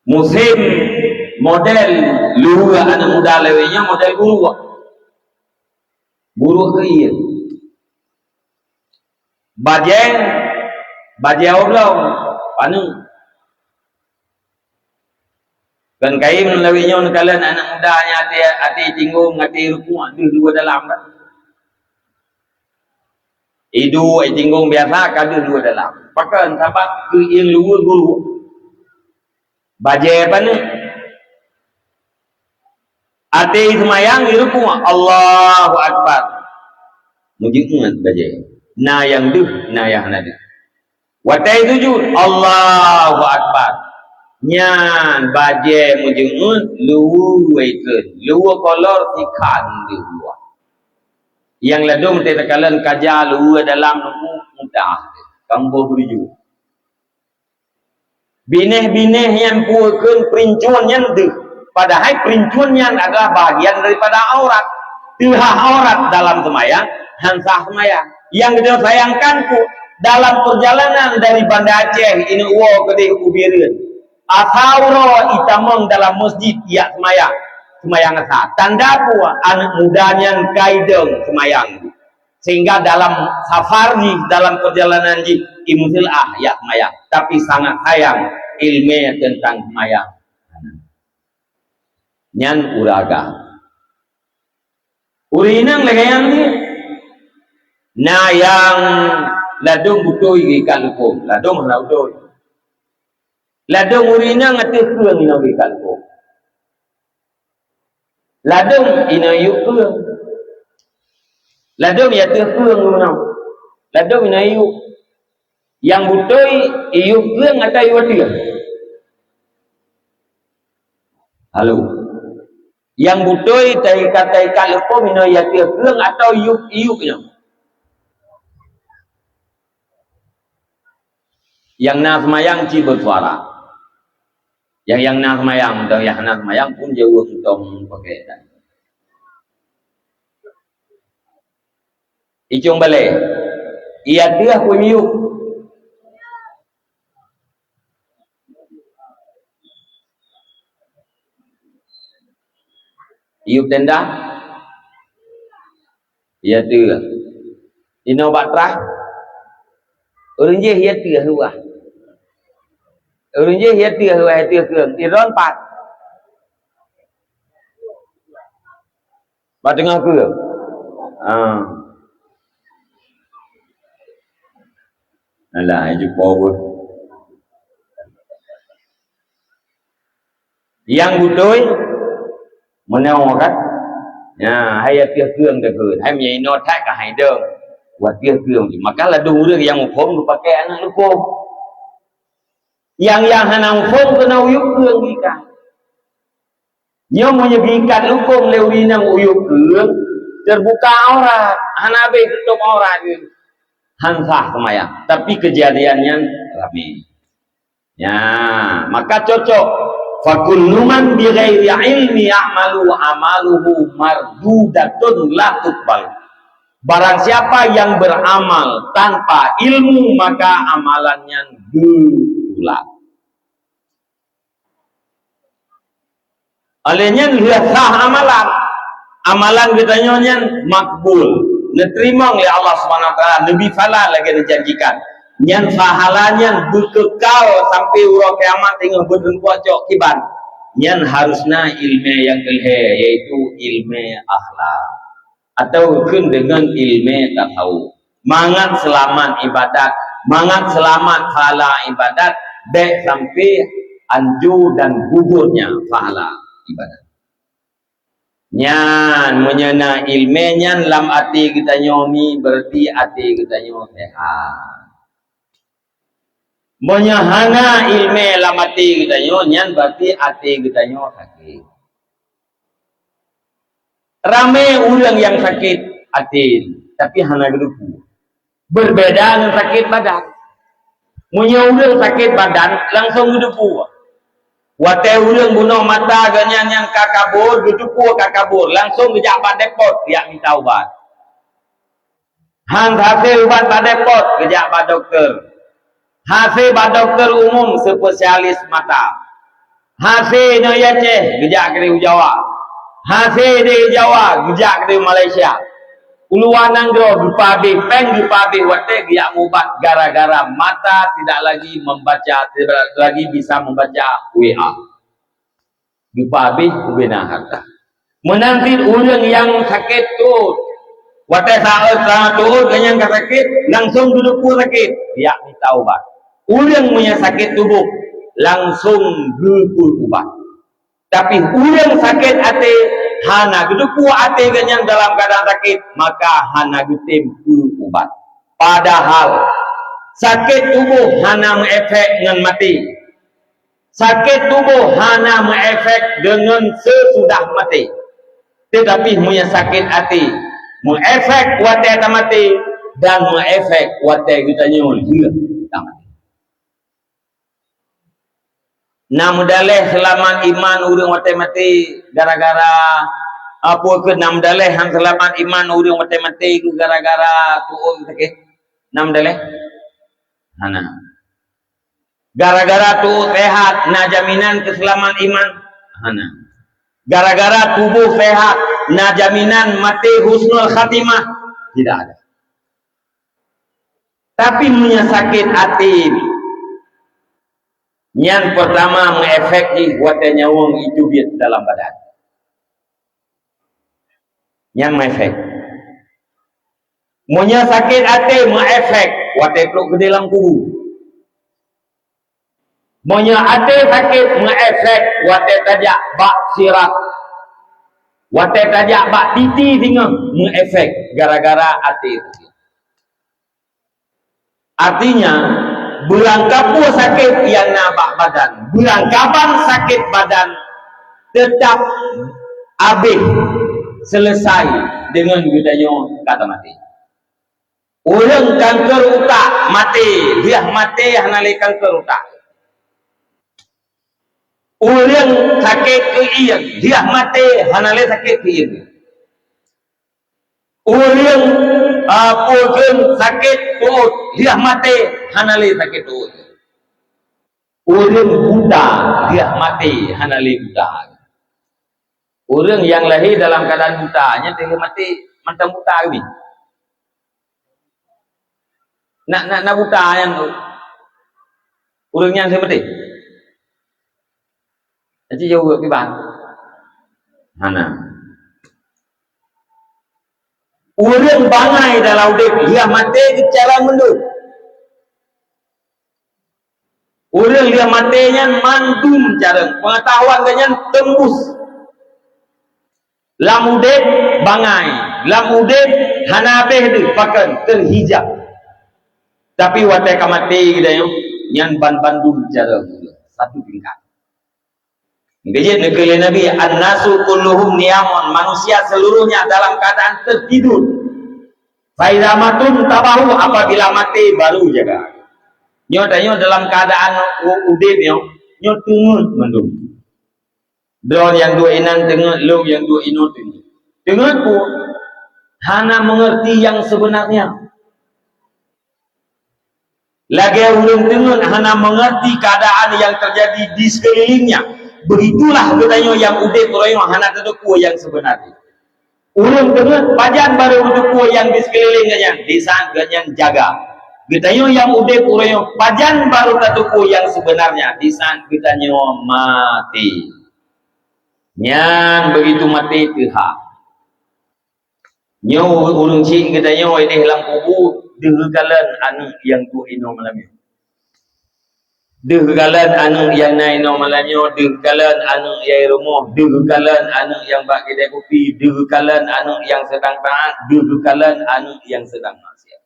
Musém model luweue aneuk muda lawét nyoe model buruek. Buruek keu ié. Bajèe, bajèe oblong, paneuk. Kan kayém lawét nyoe neukalon aneuk muda nyang até, até tinggong, até rukuek deuh luweue dalam kan. Iduek tinggong biasa ka deuh luweue dalam. Pakon? Sabab keuieng luweue guru. Bajèe paneuk. Até seumayang di rukuek, Allahu Akbar. Meujeuet bajèe. Na nyang deuh, na nyang hana deuh. Watèe sujud, Allahu Akbar. Nyan bajèe meujeuet luweue ikeuen, luweue kolor sikhan deuh luwah. Nyang ladôm teukalon kaja luweue dalam luweue mudah. Kamboh beurijeueng. Binéh-binéh nyan peue kheun peurincuan nyan deuh. Padahai peurincuan nyan adalah bahagian daripada aurat. Teuhah aurat dalam seumayang, han sah seumayang. Nyang geutanyoe sayangkan peue? Dalam peurjalanan dari Banda Aceh ineuk woe keudeh u Bireuen. Asa uroe itamong dalam meuseujid jak seumayang. Seumayang asa. Tanda peue? Aneuk muda nyan ka idong seumayang. Sehingga dalam safar jih, dalam peurjalanan jih, imeuseuleuah jak seumayang. Tapi sangat sayang ileumèe teuntang seumayang. Nyan ureueng agam. Ureueng inong lagèe nyan jih. Na nyang ladôm beutôi geuikat leukom, ladôm hana beutôi. Ladôm ureueng inong ateueh keueng inoe geuikat leukom. Ladôm inoe iyup keueng. Ladôm i ateueh keueng inoe. Ladôm inoe iyup. Nyang beutôi iyup keueng atau iyup ateueh? Halo. Nyang beutôi taikat-taikat leukom inoe i ateueh keueng atau iyup, iyup inoe? Nyang na seumayang cit beusuara. Nyang, nyang na seumayang, mantong nyang hana seumayang pun jaweueb mantong pakè. Icong balè. I ateueh peue miyueb? Iyup tenda? I ateueh. Inoe bak trah? Ureueng jih i ateueh luwah. Ureuëng jih ya teuh, ya teuh keueng. Idon pat. Bak teungoh keueng. Ha. Alah, jumpa pun. Nyang beutôi, meunoe kan? Nah, hai ateueh keueng teukeuen. Hai meunyoe inoe that ka hai dong. Wateueh keueng. Maka ladôm ureuëng nyang muphom geupakai aneuk lukôm. Nyang, nyang hana muphom keuneuk uyueb keueng geuikat. Nyoe meunyoe geuikat lukôm lé ureuëng inong uyueb keueng, teubuka aurat, hana habéh tutôp aurat geuh. Han sah seumayang. Tapi keujadian nyan ramé. Ya, maka cocok. Fakullu man bighairi ilmi ya'malu amaluhu mardudatun la tuqbal. Barang siapa yang beramal tanpa ilmu, maka amalan nyan geutulak. Oleh nyan lheueh sah amalan, amalan geutanyoe nyan makbul, neuteurimong lé Allah Subhanahu Wa Taala, neubi pahala lagée neujanjikan. Nyan pahala nyan beukeukai sampai uroe kiamat teungoh beuteumpok cok kiban. Nyan harus na ileumé nyang keulhée, yaitu ileumé akhlak. Atau kheun deungon ileumé tasawuf. Mangat seulamat ibadat, mangat seulamat pahala ibadat, bék sampai ancu dan gugurnya pahala ibadat. Nyan, meunyoe na ileumé nyan lam até geutanyoe mi, berarti até geutanyoe sehat. Meunyoe hana ileumé lam até geutanyoe, nyan berarti até geutanyoe sakét. Ramé ureuëng nyang sakét até, tapi hana geuteupeue. Beubeda ngon sakét badan. Meunyoe ureuëng sakét badan, langsong geuteupeue. Watée ureuëng bunoe mata geuhnyan nyang ka kabur, geuteupeue ka kabur, langsong geujak bak depot, jak mita ubat. Han hase ubat bak depot, geujak bak dokto. Hase bak dokto umum, spesialis mata. Hase nyoe i Aceh, geujak keudeh u Jawa. Hase di Jawa, geujak keudeh Malaysia. U luwa nanggroe geupabeh péng, geupabeh watée geujak mubat gara-gara mata tidak lagi membaca, tidak lagi bisa membaca W A. Geupabeh ubena harta. Meunan cit ureuëng nyang sakét tuot. Watée saát, saát tuot geuhnyan ka sakét, langsong geuteupeue sakét, jak mita ubat. Ureuëng meunyoe sakét tuboh, langsong geupeuubat. Tapi ureuëng sakét até, hana geuteupeue até geuhnyan dalam keuadaan sakét, maka hana geutem peu ubat. Padahal sakét tuboh hana meuefek ngon maté. Sakét tuboh hana meuefek deungon seusudah maté. Teutapi meunyoe sakét até, meuefek watée tamaté dan meuefek watée geutanyoe lheueh tamaté. Na meudaleh seulamat iman ureuëng watée maté gara-gara, apa keu na meudaleh han seulamat iman ureuëng watée maté keu gara-gara tuot sakét? Na meudaleh? Hana. Gara-gara tuot sehat na jaminan keuseulamat iman? Hana. Gara-gara tuboh sehat na jaminan maté husnul khatimah? Tidak ada. Tapi meunyoe sakét até, nyan peurtama meuefek jih watée nyawöng jiteubiet dalam badan. Nyan meuefek. Meunyoe sakét até meuefek watée trok keudeh lam kubu. Meunyoe até sakét meuefek watée tajak bak sirat. Watée tajak bak titi singoh meuefek gara-gara até sakét. Artinya, beurangkapeue sakét nyang na bak badan, beurangkaban sakét badan teutap abéh, seuleusai deungon geutanyoe ka tamaté. Ureuëng kanker utak maté, lheueh maté hana lé kanker utak. Ureuëng sakét keuieng, lheueh maté hana lé sakét keuieng. Ureuëng, a, peue sakét tuot, lheueh maté hana lé sakét tuot. Ureuëng buta, lheueh maté hana lé buta. Ureuëng nyang lahé dalam keuadaan buta, nyan lheueh maté mantong buta keubiet. Na, na, na buta nyan tu. Ureuëng nyan lheueh maté. Aci jaweueb kiban. Hana. Ureuëng bangai dalam udeb, lheueh maté cara mandum. Ureuëng lheueh maté nyan mandum cara, pengetahuan geuh nyan tembus. Lam udeb bangai, lam udeb hana habéh deuh pakon, terhijab. Tapi watée ka maté geutanyoe, nyan ban bandum cara mula, satu tingkat. Geujeuet neukheun lé Nabi, "An-nasu kulluhum niyamun," manusia seluruhnya dalam keadaan tertidur. "Fa idza matu intabahu," apabila maté baru jaga. Nyoe tanyoe dalam keadaan u-, udeb nyoe, nyoe teungeut mandum. Droe nyang duek inan teungeut, lôn nyang duek inoe teungeut. Teungeut peue? Hana mengerti yang sebenarnya. Lagée ureuëng teungeut hana mengerti keadaan yang terjadi di sekelilingnya, begitulah geutanyoe nyang udeb uroe nyoe hana tateupeue nyang sebenarnya. Ureuëng teungeut pajan barô tateupeue nyang di sekelileng geuhnyan, di saat geuhnyan jaga. Geutanyoe nyang udeb uroe nyoe pajan barô tateupeue nyang sebenarnya, di saat geutanyoe maté. Nyan begitu maté teuhah. Nyoe ureuëng syiek geutanyoe ideh lam kubu, deuh geukalon aneuëk nyang duek inoe malam nyoe. Deuh geukalon aneuëk nyang na inoe malam nyoe, deuh geukalon aneuëk nyang i rumoh, deuh geukalon aneuëk nyang bak keudè kupi, deuh geukalon aneuëk nyang seudang taát, deuh geukalon aneuëk nyang seudang maksiat.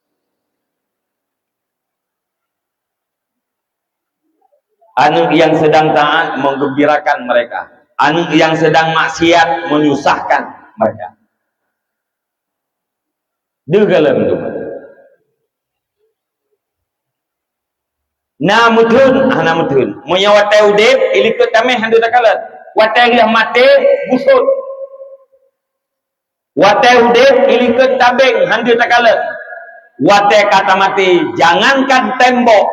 Aneuëk nyang seudang taát menggembirakan mereka. Aneuëk nyang seudang maksiat menyusahkan mereka. Deuh galom tu. Na meutheun, hana meutheun. Meunyoe watée udeb, ilikot tameh hana takalon. Watée lheueh maté, busot. Watée udeb, ilikot tabeng hana takalon. Watée ka tamaté, jangankan tembok,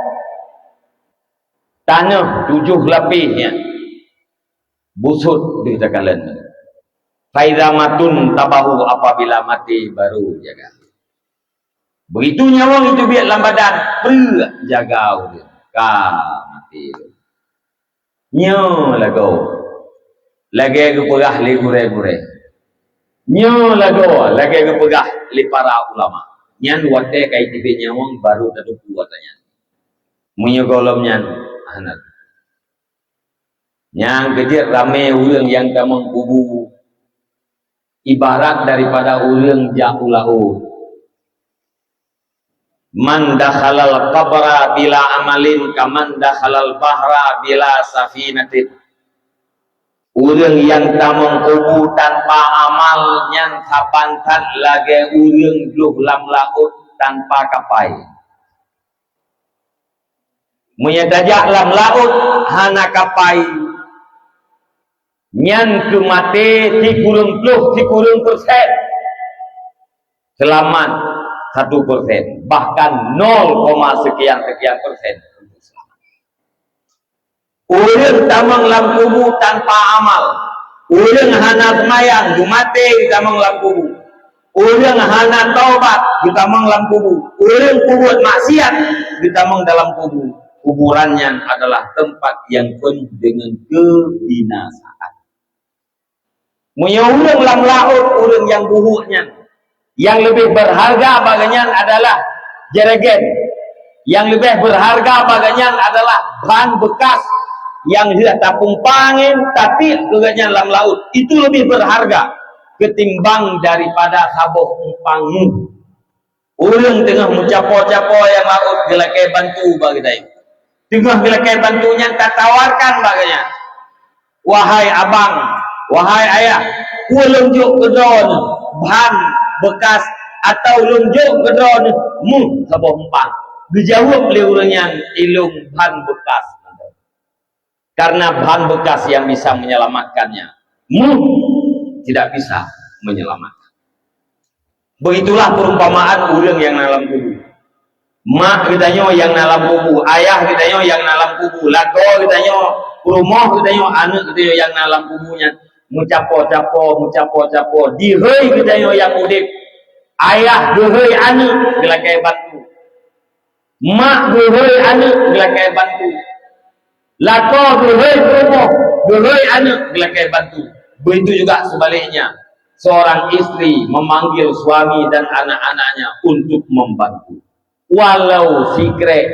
tanoh tujoh lapéh nyan busot deuh takalon. Fa idza matu intabahu, apabila maté baru jaga. Begitu nyawöng itu biet lam badan, preuek jaga ureuëng ka maté. Nyoe lagoe lagée geupeugah lé gurée-gurée. Nyoe lagoe lagée geupeugah lé para ulama. Nyan watée ka iteubiet nyawöng baru tateupeue ata nyan. Meunyoe gohlom nyan hana. Nyang keujeuet ramé ureuëng nyang tamong kubu, ibarat daripada ureuëng jak u laôt. Man dakhalal qabra bila amalin kaman dakhalal bahra bila safinatin. Ureuëng nyang tamong kubu tanpa amal nyan saban that lagée ureuëng jloh lam laôt tanpa kapai. Meunyoe tajak lam laôt hana kapai, nyan keu maté sikureueng ploh sikureueng persen, seulamat satu persen, bahkan nol koma sekian-sekian persen. Ureuëng tamong lam kubu tanpa amal, ureuëng hana seumayang, geumaté geutamong lam kubu. Ureuëng hana taubat geutamong lam kubu. Ureuëng peubuet maksiat geutamong dalam kubu. Kuburan nyan adalah tempat yang penuh dengan kebinasaan. Meunyoe ureuëng lam laôt ureuëng nyang buhuk nyan, nyang leubeh beurharga bak geuhnyan adalah jerigen. Nyang leubeh beurharga bak geuhnyan adalah ban beukas nyang lheueh tapumpa angén, tapi keu geuhnyan lam laôt, itu leubeh beurharga ketimbang daripada saboh umpang muh. Ureuëng teungoh meucapo-capo nyang laôt geulakée bantu bak geutanyoe. Teungoh geulakée bantu nyan tatawarkan bak geuhnyan, "Wahai abang, wahai ayah, peue lôn jok keu droeneuh ban beukas atawa lôn jok keu droeneuh muh saboh umpang?" Geujaweueb lé ureuëng nyan, "Ilôn ban beukas." Karena ban bekas yang bisa menyelamatkannya, muh tidak bisa menyelamatkan. Begitulah perumpamaan ureuëng nyang na lam kubu. Mak geutanyoe nyang na lam kubu, ayah geutanyoe nyang na lam kubu, lakoe geutanyoe, peurumoh geutanyoe, aneuëk geutanyoe nyang na lam kubu nyan meucapo-capo, meucapo-capo, dihôi geutanyoe nyang udeb. Ayah geuhôi aneuëk geulakée bantu. Mak geuhôi aneuëk geulakée bantu. Lakoe geuhôi peurumoh Peurhoi aneuk geulakée bantu. Begitu juga sebaliknya, seorang istri memanggil suami dan anak-anaknya untuk membantu. Walau sikrek,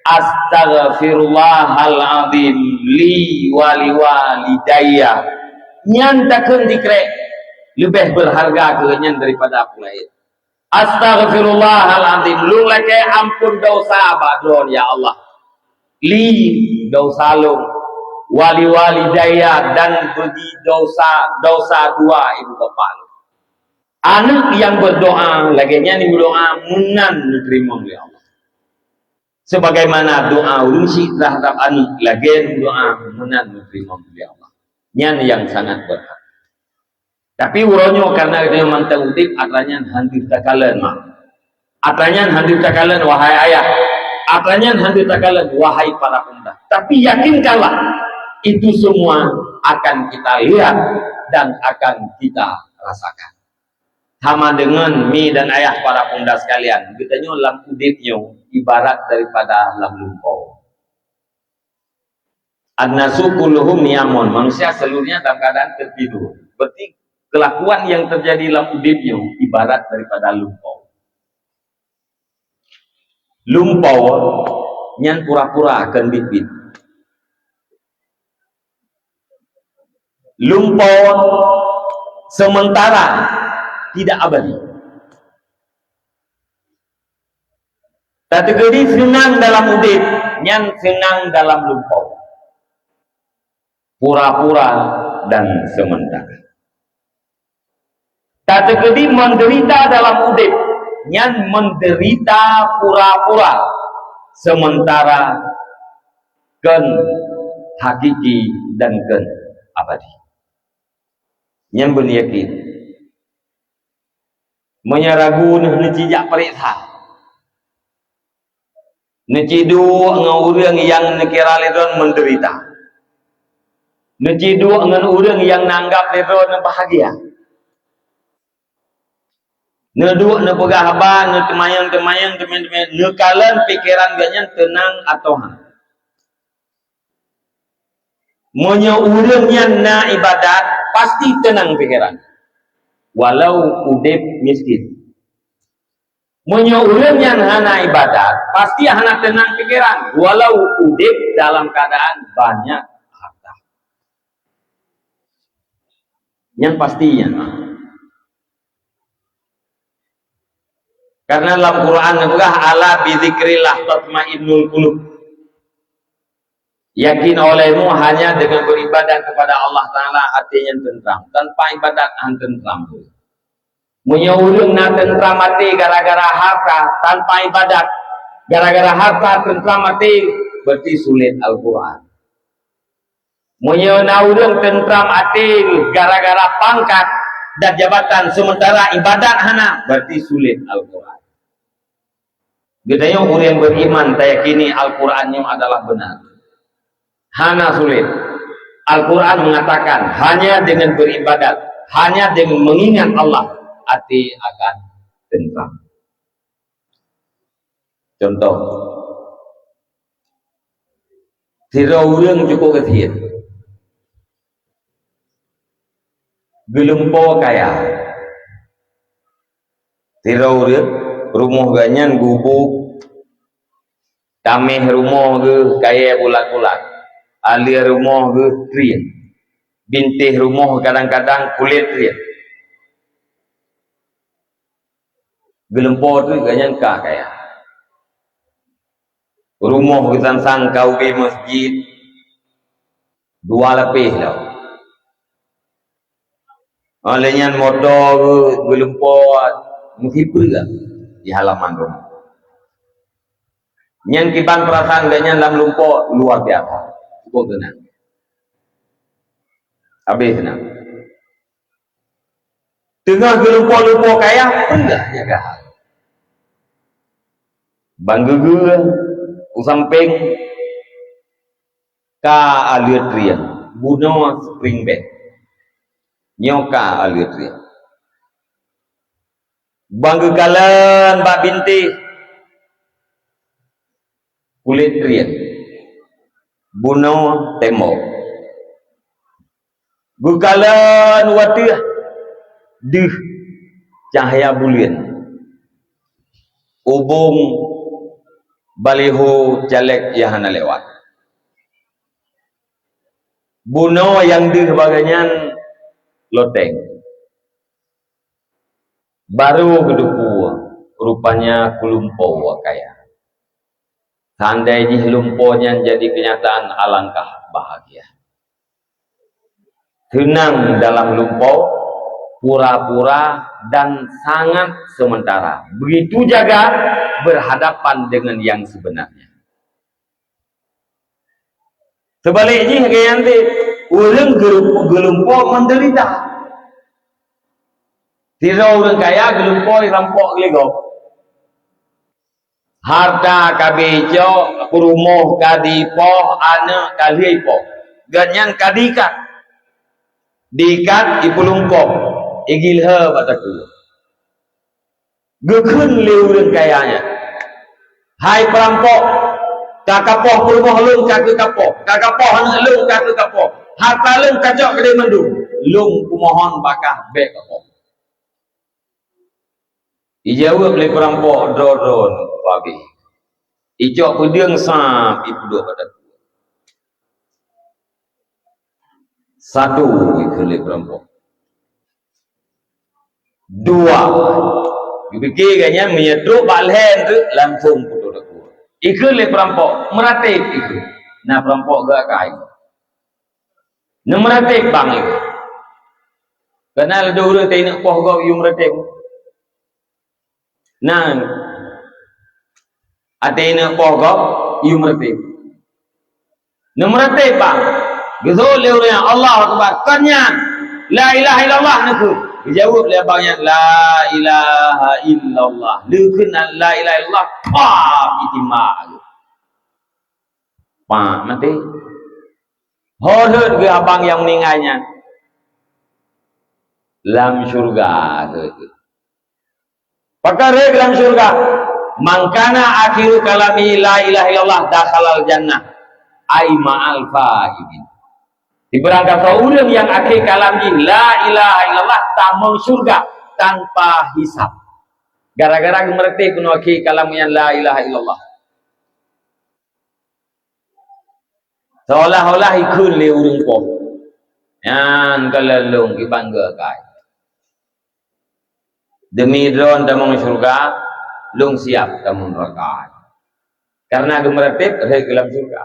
"Astaghfirullahal azim li wa liwalidayya." Nyan takheun sikrek, leubeh beurharga keu nyan daripada peue laén. "Astaghfirullahal azim, lôn lakée amphon desya bak droe, ya Allah. Li, desya lôn, wa liwalidayya, dan bagi desya, desya dua ibu bapak lôn." Aneuk nyang berdoa lagée nyan, ibu doa meunan neuteurimong lé Allah. Sebagaimana doa ureuëng syiek terhadap aneuk, lagée doa meunan neuteurimong lé Allah. Nyan nyang sangat berhak. Tapi uroe nyoe, karena geutanyoe mantong udeb, atra nyan han deuh takalon, mak. Atra nyan han deuh takalon, wahai ayah. Atra nyan han deuh takalon, wahai para pemuda. Tapi yakinkanlah, itu semua akan kita lihat dan akan kita rasakan. Sama dengan mi dan ayah, para pemuda sekalian, geutanyoe lam udeb nyoe ibarat daripada lam lumpoe. "An-nasu kulluhum niyamun." Manusia seluruhnya dalam keadaan tertidur. Berarti kelakuan yang terjadi lam udeb nyoe ibarat daripada lumpoe. Lumpoe nyan pura-pura, kon biet-biet. Lumpoe sementara, tidak abadi. Tateukeudi seunang dalam udeb, nyan seunang dalam lumpoe. Pura-pura dan sementara. Tateukeudi menderita dalam udeb, nyan menderita pura-pura, sementara, kon hakiki dan kon abadi. Nyan beuneuyakin. Meunyoe ragu, neuh neuci jak peuriksa. Neuci duek ngon ureuëng nyang neukira lé droe menderita. Neuci duek ngon ureuëng nyang neuanggap lé droe neubahagia. Neuduek neupeugah haba, neuteumanyong-teumanyong, teumanyong-teumanyong, neukalon pikeran geuh nyan teunang atau hana. Meunyoe ureuëng nyan na ibadat, pasti teunang pikeran, walau udeb miskin. Meunyoe ureuëng nyan hana ibadat, pasti hana teunang pikeran, walau udeb dalam keadaan banyak harta. Nyan pasti nyan. Karena lam Quran neupeugah, "Ala bizikrillah tatmainnul qulub." Yakin olehmu hanya dengan beribadat kepada Allah Taala até nyan teuntram. Tanpa ibadat han teuntram. Meunyoe ureuëng na teuntram até gara-gara harta, tanpa ibadat, gara-gara harta teuntram até, berarti sulet Al-Quran. Meunyoe na ureuëng teuntram até gara-gara pangkat dan jabatan, sementara ibadat hana, berarti sulet Al-Quran. Geutanyoe ureuëng beriman tayakini Al-Quran nyoe adalah benar. Hana sulet. Al-Quran mengatakan, hanya dengan beribadat, hanya dengan mengingat Allah, até akan teuntram. Contoh, sidroe ureuëng cukup gasien, geulumpoe kaya. Sidroe ureuëng, rumoh geuh nyan gubuk, taméh rumoh geuh kayée bulat-bulat, aleue rumoh geuh trien, bintéh rumoh kadang-kadang kulét trien. Geulumpoe teuk geuh nyan ka kaya. Rumoh geuh san-san ka ubé masjid dua lapéh lom. Óh lheueh nyan moto geuh geulumpoe meusipeue di halaman rumoh. Nyan kiban peurasaan geuh nyan lam lumpoe luar biasa. Cukup teunang. Habéh teunang. Teungoh geulumpoe-lumpoe kaya, peugah jaga. Ban geugeu u sampéng ka aleue trien, bunoe spring bed. Nyoe ka aleue trien. Ban geukalon bak bintéh, kulét trien. Bunoe tembok. Geukalon u ateueh deuh cahya buleuen, ubong baliho caleg nyang hana lewat. Bunoe nyang deuh bagai nyan loteng. Barô geuteupeue, rupanya lumpoe kaya. Seandai jih lumpoe nyan jadi keunyataan, alangkah bahagia. Seunang dalam lumpoe, pura-pura dan sangat sementara. Begitu jaga berhadapan dengan yang sebenarnya. Seubalek jih, lagèe nyan cit, ureueng geu-, geulumpoe menderita. Sidroe ureueng kaya geulumpoe rampok lé gob. Harta ka beucok, peurumoh ka dipoh, aneuk ka lheueh poh. Gobnyan ka diikat. Diikat, ipeulungkop, igilhée bak takue. Geukheun lé ureueng kaya nyan, "Hai peurampok, ka kapoh peurumoh lôn ka keuh kapoh, ka kapoh aneuk lôn ka keuh kapoh, harta lôn kacok keudéh mandum, lôn kumohon bak kah bék kapoh." Ijaweueb lé peurampok droe-droe nyoe, "Pabéh." Icok peudeueng sab ipeuduek bak takue. Satu, ikheun lé peurampok. Dua, geupike gobnyan meunyoe trok bak lhèe teuk langsong putôh takue. Ikheun lé peurampok, meuratéb ikheun. Na peurampok geuakai. Neumeuratéb bang ikheun. Kana ladôm ureueng teuingat poh gob yue meuratéb. Nyan, até inong poh gob, yue meuratéb. Neumeuratéb bang, geuseuôt lé ureueng nyan, "Allahu Akbar, kon nyan, la ilaha illallah neukheun." Geujaweueb lé abang nyan, "La ilaha illallah." Lheueh kheun la ilaha illallah, pah, itimbak. Pah, maté. Ho rhot geuh abang nyang meuninggai nyan? Lam syeuruga rhot geuh. Pakon rhot lam syeuruga? "Man kana akhiru kalamihi la ilaha illallah dakhalal jannah, ai ma'al faizin." Sibarang gasoe ureueng nyang akhé kalam jih la ilaha illallah tamong syeuruga tanpa hisab. Gara-gara geumeuratéb keunoe akhé kalam nyan la ilaha illallah. Seolah-olah ikheun lé ureueng poh, "Nyan ka lôn, lôn kibanggakan. Demi droen tamong syeuruga, lôn siab tamong neuraka." Karena geumeuratéb rhot geuh lam syeuruga.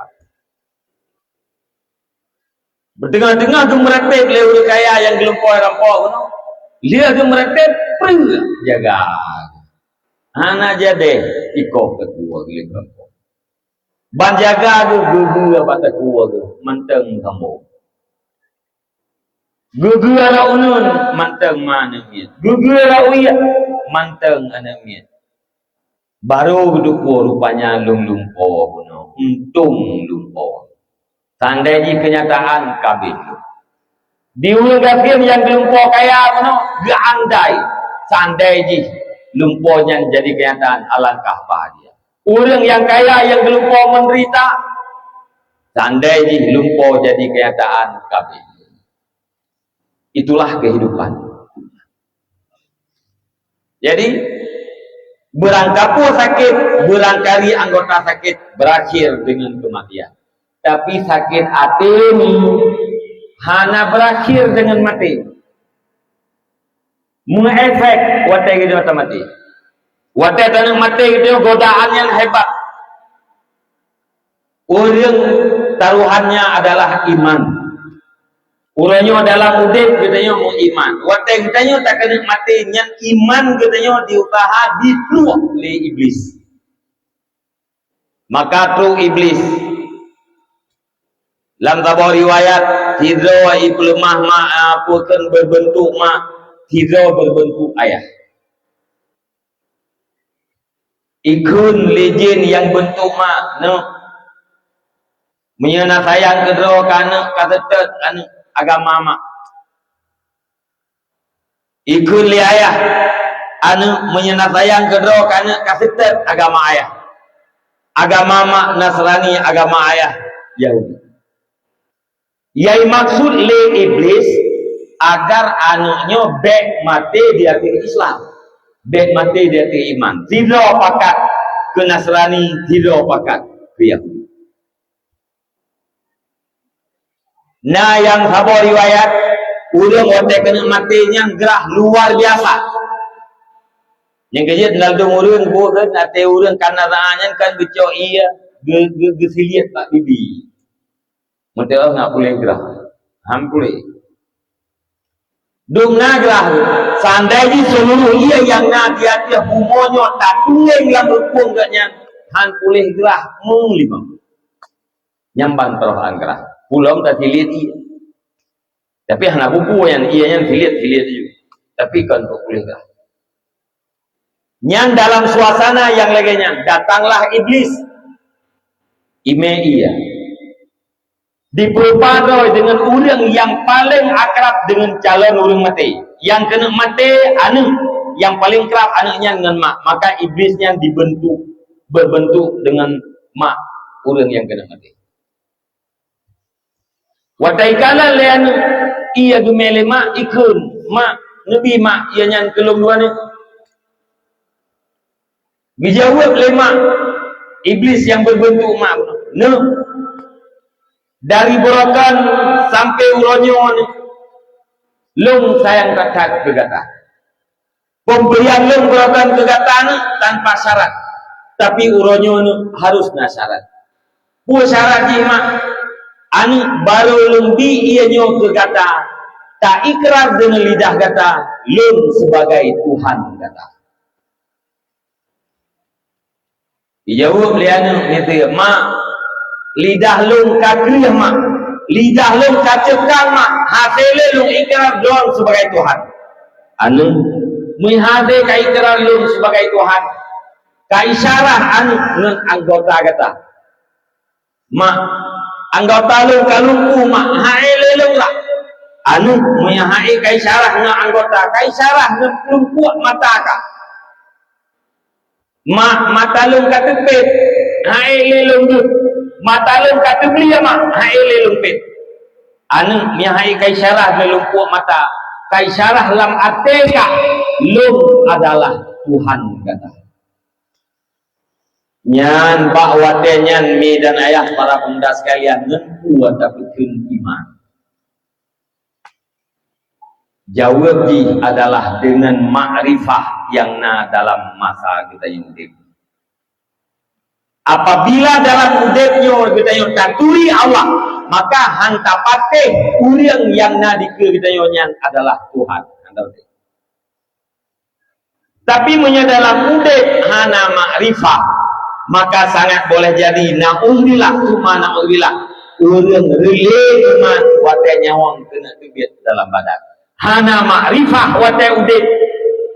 Beuteungoh-teungoh geumeuratéb lé ureueng kaya nyang geulumpoe rampok keunoe, lheueh geumeuratéb, preueh jaga. Hana jadeh ikoh takue lé rampok. Ban jaga geuh, geugeue bak takue geuh, mantong sambông. Geugeue rot uneuen, mantong ma aneuk miet. Geugeue rot uyeuk, mantong aneuk miet. Barô geuteupeue rupanya lôn lumpoe bunoe, untông lumpoe. Seandai jih keunyataan ka abéh lôn. Di ureueng gasien nyang geulumpoe kaya bunoe geuandai, seandai jih lumpoe nyan jadi keunyataan, alangkah bahagia. Ureueng nyang kaya nyang geulumpoe menderita, seandai jih lumpoe jadi keunyataan ka abéh. Itulah kehidupan. Jadi, beurangkapeue sakét, beurangkali anggota sakét berakhir dengan kematian. Tapi sakét até ni hana berakhir dengan maté. Meuefek watée geutanyoe tamaté. Watée tanyoe maté geutanyoe godaan nyang hebat. Ureuëng taruhannya adalah iman. Uroe nyoe dalam udeb geutanyoe meuiman. Watée geutanyoe takeuneuk maté nyan iman geutanyoe diusaha dipluek lé Iblis. Maka trok Iblis. Lam saboh riwayat, sidroe ipeuleumah ma, a, peue kheun beubeuntuk ma, sidroe beubeuntuk ayah. Ikheun lé jén nyang beuntuk ma, "Neuk, meunyoe na sayang keudroe keu aneuk, kaseutôt aneuk agama mak." Ikheun lé ayah, "Aneuk, meunyoe na sayang keudroe keu aneuk, kaseutôt agama ayah. Agama mak Nasrani, agama ayah Yahudi." Nyang maksud lé Iblis, agar aneuk nyoe bék maté di ateueh Islam, bék maté di ateueh iman. Sidroe pakat keu Nasrani, sidroe pakat keu Yahudi. Na nyang saboh riwayat, ureuëng watée keuneuk maté nyan grah luar biasa. Nyang keujeuet lalong ureuëng buet keu até ureuëng kana raa nyan kan geucok ié geu-, geu-, geusiliet bak bibi. Meuteuoh nggak puléh grah, han puléh. Dum na grah, seandai jih seuluruh ié nyang na di ateueh bumoe nyoe tatungeng lam rukong geuh nyan, han puléh grah meulimong. Nyang ban troh an grah. Pulom tasiliet ié. Tapi hana buku nyan, ié nyan siliet-siliet ju. Tapi kon buku lé grah. Nyan dalam suasana nyang lagée nyan, datanglah Iblis. Imé ié. Dipeurupa droe deungon ureuëng nyang paleng akrab deungon calon ureuëng maté. Nyang keuneuk maté aneuk, nyang paleng krab aneuk nyan ngon mak. Maka Iblis nyan dibentuk, berbentuk deungon mak ureuëng nyang keuneuk maté. Watée ikalon lé aneuk, ié geumé lé mak, ikheun, "Mak, neubi mak ié nyan keu lôn dua neuh." Geujaweueb lé mak, Iblis nyang berbentuk mak, "Neuh, dari baroe kon sampoe uroe nyoe neuh, lôn sayang that-that keu gata. Pemberian lôn baroe kon keu gata neuh tanpa syarat, tapi uroe nyoe neuh harus na syarat." "Peue syarat jih, mak?" "Aneuk, barô lôn bi ié nyoe keu gata, taikrar deungon lidah gata, lôn sibagai Tuhan gata." Dijaweueb lé aneuk miseue, "Mak, lidah lôn ka kreueh, mak. Lidah lôn ka ceukan, mak. Hase lé lôn ikrar droe sibagai Tuhan." "Aneuk, meuhase ka ikrar lôn sibagai Tuhan, ka isyarah aneuk ngon anggota gata." "Mak, anggota lôn ka lumpu, mak. Hase lé lôn lah." "Aneuk, meuhase ka isyarah ngon anggota, ka isyarah ngon lumpuek mata ka." "Mak, mata lôn ka teupét, hase lé lôn deuh. Mata lôn ka teubliek, mak, hase lé lôn pét." "Aneuk, meuhase ka isyarah ngon lumpuek mata, ka isyarah lam até ka, lôn adalah Tuhan gata." Nyan bak watée nyan, mi dan ayah, para pemuda sekalian, ngon peue tapeutheun iman? Jaweueb jih adalah deungon makrifah nyang na dalam masa geutanyoe udeb. Apabila dalam udeb nyoe geutanyoe taturi Allah, maka han tapatéh ureuëng nyang na dikeue geutanyoe nyan adalah Tuhan. Tapi meunyoe dalam udeb hana makrifah, maka sangat boleh jadi, naudzubillah, summa naudzubillah, ureuëng reulée iman watée nyawöng keuneuk teubiet dalam badan. Hana makrifah watée udeb,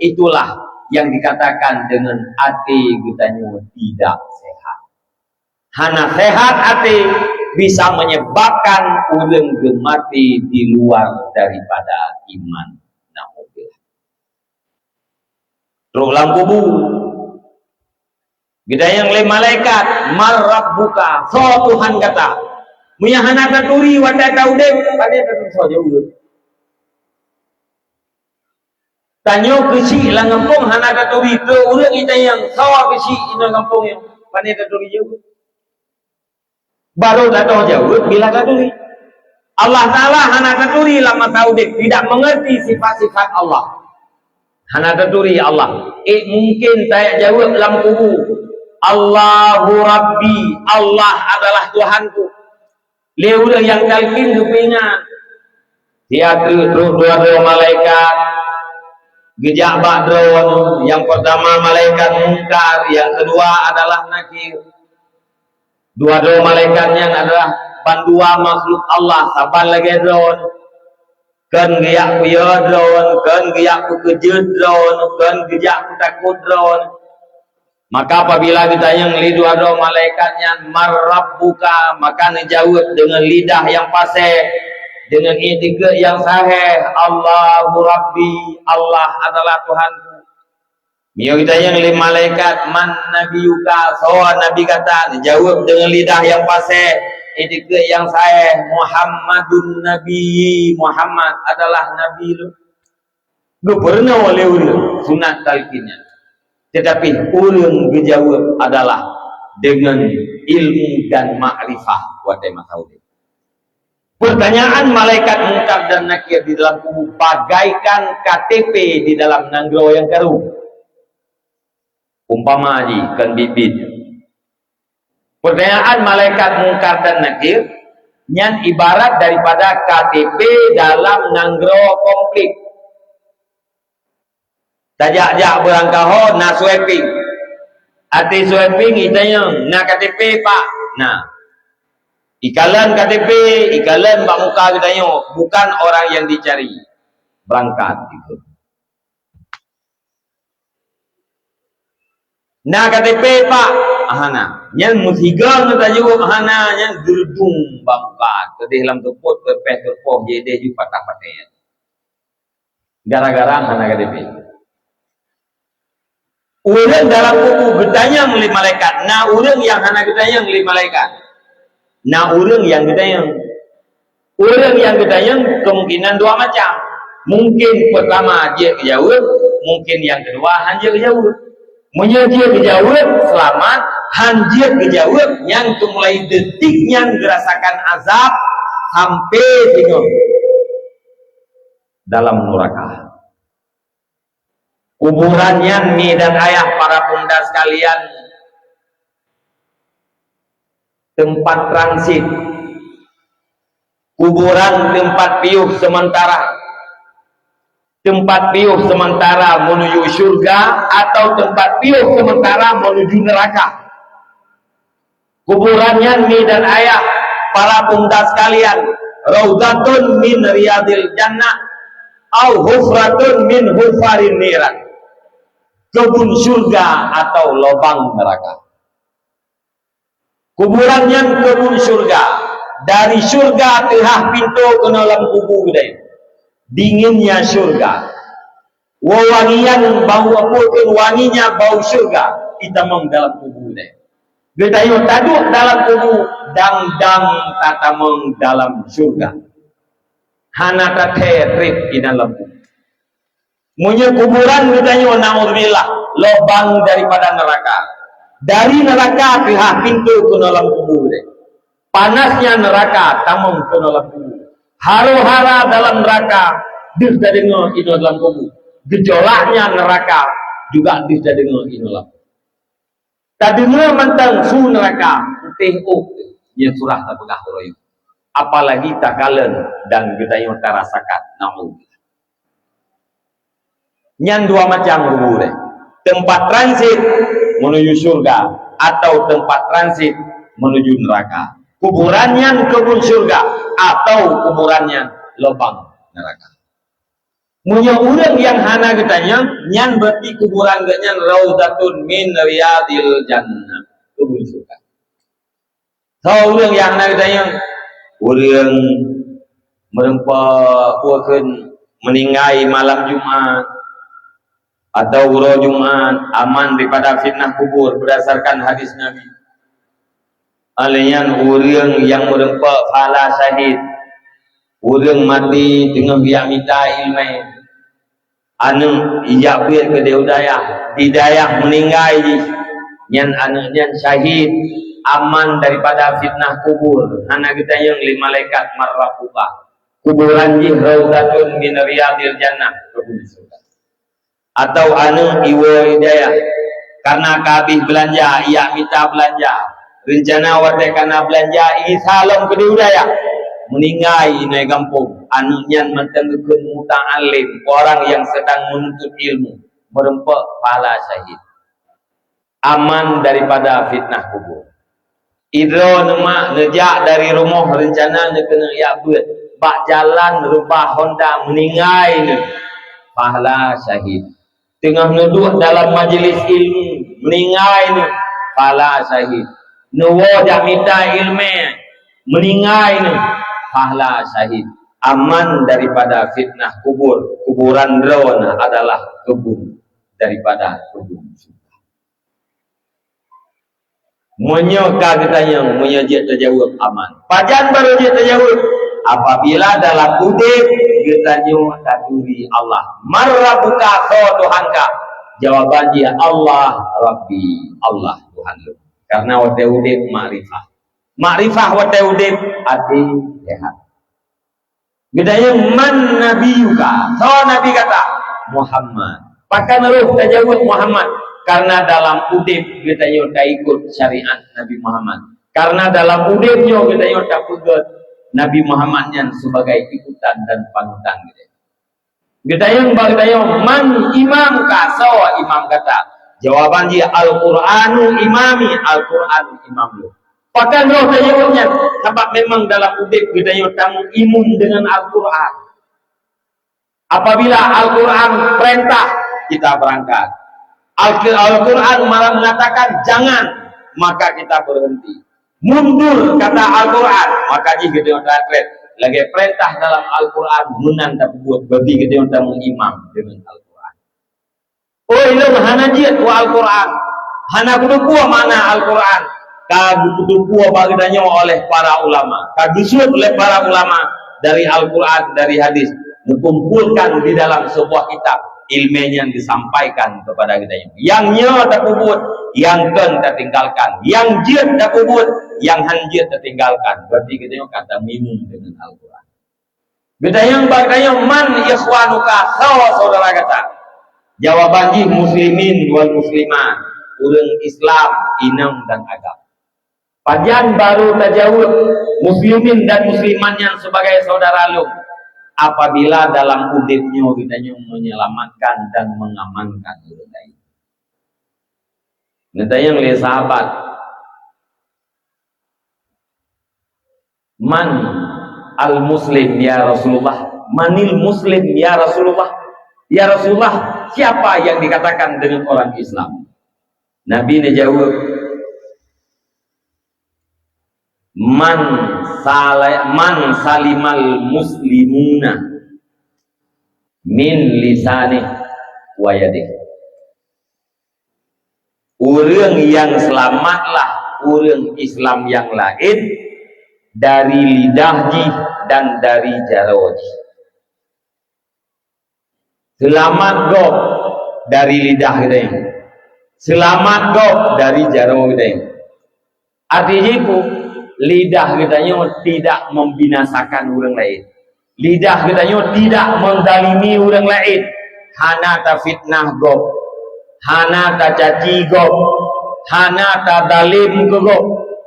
itulah yang dikatakan dengan até geutanyoe tidak sehat. Hana sehat até bisa menyebabkan ureuëng geumaté di luar daripada iman. Naudzubillah. Trok lam kubu. Geutanyong lé malaikat, "Man rabbuka?" Soe Tuhan gata? Meunyo hana taturi watée taudeb, pane taturi soe jaweueb? Tanyoe keuchik lam gampông hana taturi, trok ureuëng itanyong, "Soe keuchik inoe gampông nyoe?" Pane taturi jaweueb? Baru tadoh jaweueb bila taturi. Allah Taala hana taturi lam masa udeb, tidak mengerti sifat-sifat Allah. Hana taturi Allah. Eh, mungkin tajak jaweueb lam kubu, "Allahu Rabbi, Allah adalah Tuhanku." Lé ureuëng nyang talkin geupeuingat. Siat trok dua droe malaikat geujak bak droe. Nyang peurtama malaikat Mungkar, nyang keudua adalah Nakir. Dua droe malaikat nyan adalah bandua makhluk Allah saban lagée droe. Kon geujak peuyö droe, kon geujak peukeujeuet droe, kon geujak peutakot droe. Maka apabila geutanyong lé dua droe malaikat nyan, "Man rabbuka?" maka neujaweueb deungon lidah nyang paséh, deungon iktikeuet nyang sahih, "Allahu Rabbi, Allah adalah Tuhanku." Meunyoe geutanyong lé malaikat, "Man nabiyuka?" soe nabi gata, neujaweueb deungon lidah nyang paséh, Itikeuet nyang saéh, Muhammadun Nabi, Muhammad adalah Nabi lôn. Geupeurunoe lé ureuëng sunat talqin nyan. Tetapi ureuëng geujaweueb adalah dengan ilmu dan makrifah watée masa udeb. Pertanyaan malaikat Mungkar dan Nakir di dalam kubur bagaikan K T P di dalam nanggroe nyang karu. Umpama jih kon biet-biet. Pertanyaan malaikat Mungkar dan Nakir nyan ibarat daripada K T P dalam nanggroe konflik. Tajak-jak beurangkaho na sweeping. Ateueh sweeping itanyong, "Na K T P, Pak?" "Na." Ikalon K T P, ikalon bak muka geutanyoe, bukan orang yang dicari. Berangkat gitu. "Na K T P, Pak?" "Hana." Nyan meusigoe ngon tajaweueb "hana" nyan geurdung bak muka, keudeh lam teupot, teupeh teupoh, jideh ju patah patéh. Gara-gara hana K T P. Ureuëng dalam kubu geutanyong lé malaikat, na ureuëng nyang hana geutanyong lé malaikat. Na ureuëng nyang geutanyong. Ureuëng nyang geutanyong kemungkinan dua macam. Mungkin pertama jeuet geujaweueb, mungkin nyang keudua han jeuet geujaweueb. Meunyoe jeuet geujaweueb, seulamat, han jeuet geujaweueb, nyang teumulai detik nyan geurasakan azab sampai singoh dalam nuraka. Kuburan nyan, mi dan ayah, para pemuda sekalian, tempat transit. Kuburan tempat piôh sementara. Tempat piôh sementara menuju syurga atau tempat piôh sementara menuju neraka. Kuburan nyan, mi dan ayah, para pemuda sekalian, raudhatun min riyadil jannah au hufratun min hufarin niran. Kebun syurga atau lubang neraka. Kuburan nyan kebun syurga. Dari syurga teuhah pintoe keunoe lam kubu geutanyoe. Dinginnya syurga. Wewangian bau, apa kheun wanginya bau syurga, itamong dalam kubu nyan. Geutanyoe taduek dalam kubu, dang-dang tatamong dalam syurga. Hana tathee treb inan lam kubu. Meunyoe kuburan geutanyoe, naudzubillah, lubang daripada neraka. Dari neraka teuhah pintoe keunoe lam kubu nyan. Panasnya neraka tamong keunoe lam kubu. Haro-hara dalam neraka deuh tadeungoe inoe lam kubu. Geucolaknya neraka juga deuh tadeungoe inoe lam kubu. Tadeungoe mantong su neraka, putéh ôk, nyang surah tapeugah uroe nyoe. Apalagi takalon dan geutanyoe tarasakan. Naudzubillah. Nyan dua macam kubu deh. Tempat transit menuju syurga atau tempat transit menuju neraka. Kuburan nyan kebun syurga atau kuburan nyan lubang neraka. Meunyoe ureuëng nyang hana geutanyong, nyan berarti kuburan geuh nyan raudhatun min riyadil jannah, kebun syurga. Soe ureuëng nyang hana geutanyong? Ureuëng meureumpok, peue kheun, meuninggai malam Jumat atau uroe Jumat, aman daripada fitnah kubur berdasarkan hadis Nabi. Alèh nyan ureuëng nyang meureumpok pahala syahid, ureuëng maté teungoh geujak mita ileumèe. Aneuëk ijak beuet keudeh u dayah, di dayah meuninggai jih, nyan aneuëk nyan syahid, aman daripada fitnah kubur, hana geutanyong lé malaikat man rabbuka. Kuburan jih raudhatun min riyadil jannah, kebun syurga. Atau aneuëk iwoe i dayah, kareuna ka habéh beulanja, ijak mita beulanja. Reuncana watèe ka na beulanja, igisa lom keudeh u dayah. Meuninggai inoe gampông, aneuëk nyan mantong geukheun muta'allim, orang yang sedang menuntut ilmu, meureumpok pahala syahid. Aman daripada fitnah kubur. Idroe neumak neujak dari rumoh reuncana neukeuneuk jak beuet, bak jalan reubah honda meuninggai neuh, pahala syahid. Teungoh neuduek dalam majeulis ilmu, meuninggai neuh, pahala syahid. Neuwoe jak mita ileumèe, meuninggai neuh, pahala syahid. Aman daripada fitnah kubur, kuburan droeneuh adalah keubun daripada keubun syurga. Meunyoe ka geutanyong, meunyoe jeuet tajaweueb aman. Pajan barô jeuet tajaweueb? Apabila dalam udeb geutanyoe taturi Allah. "Man rabbuka?" Soe Tuhanka? Jawaban jih, "Allah Rabbi." Allah Tuhan lôn. Karena watée udeb makrifah. Makrifah watée udeb até sehat. Geutanyong, "Man nabiyuka?" Soe nabi gata? "Muhammad." Pakon roh tajaweueb Muhammad? Karena dalam udeb geutanyoe taikot syariat Nabi Muhammad. Karena dalam udeb nyoe geutanyoe tapeugét Nabi Muhammad nyan sebagai ikutan dan panutan geutanyoe. Geutanyong bak geutanyoe, "Man imamuka?" Soe imam gata? Jawaban jih, "Al-Qur'anu imami." Al-Qur'an imam lôn. Pakon roh tajaweueb nyan? Sabab memang dalam udeb geutanyoe tameuimun deungon Al-Qur'an. Apabila Al-Qur'an perintah, kita berangkat. Al- Al-Qur'an malah mengatakan jangan, maka kita berhenti. Mundur kata Al-Qur'an, maka jih geutanyoe tatreb. Lagée perintah dalam Al-Qur'an meunan tapeubuet, berarti geutanyoe tameuiman deungon Al-Qur'an. Oi, lôn hana jeuet u Al-Qur'an, hana kuteupue makna Al-Qur'an. Ka geuteupeue bak geutanyoe oleh para ulama, ka geuseuet oleh para ulama dari Al-Qur'an, dari hadis, geukumpolkan di dalam sebuah kitab, ilmu nyan disampaikan kepada geutanyoe. Nyang nyoe tapeubuet, nyang kon tatinggalkan. Nyang jeuet tapeubuet, nyang han jeuet tatinggalkan. Berarti geutanyoe ka tameuiman deungon Al-Qur'an. Geutanyong bak geutanyoe, "Man ikhwanuka?" Soe syedara gata? Jawaban jih, "Muslimin wal muslimat." Ureuëng Islam, inong dan agam. Pajan barô tajaweueb muslimin dan muslimat nyan sebagai syedara lôn? Apabila dalam udeb nyoe geutanyoe menyelamatkan dan mengamankan ureuëng laén. Neutanyong lé sahabat, "Man al-muslim ya Rasulullah? Manil muslim ya Rasulullah? Ya Rasulullah, siapa yang dikatakan dengan orang Islam?" Nabi neujaweueb, "Man sala-, man salimal muslimuna min lisanih wa yadih." Ureuëng nyang seulamatlah ureuëng Islam nyang laén dari lidah jih dan dari jaroe jih. Seulamat gob dari lidah geutanyoe. Seulamat gob dari jaroe geutanyoe. Arti jih peue? Lidah geutanyoe tidak membinasakan ureuëng laén. Lidah geutanyoe tidak menzalimi ureuëng laén. Hana tafitnah gob. Hana tacaci gob. Hana tazalim keu gob.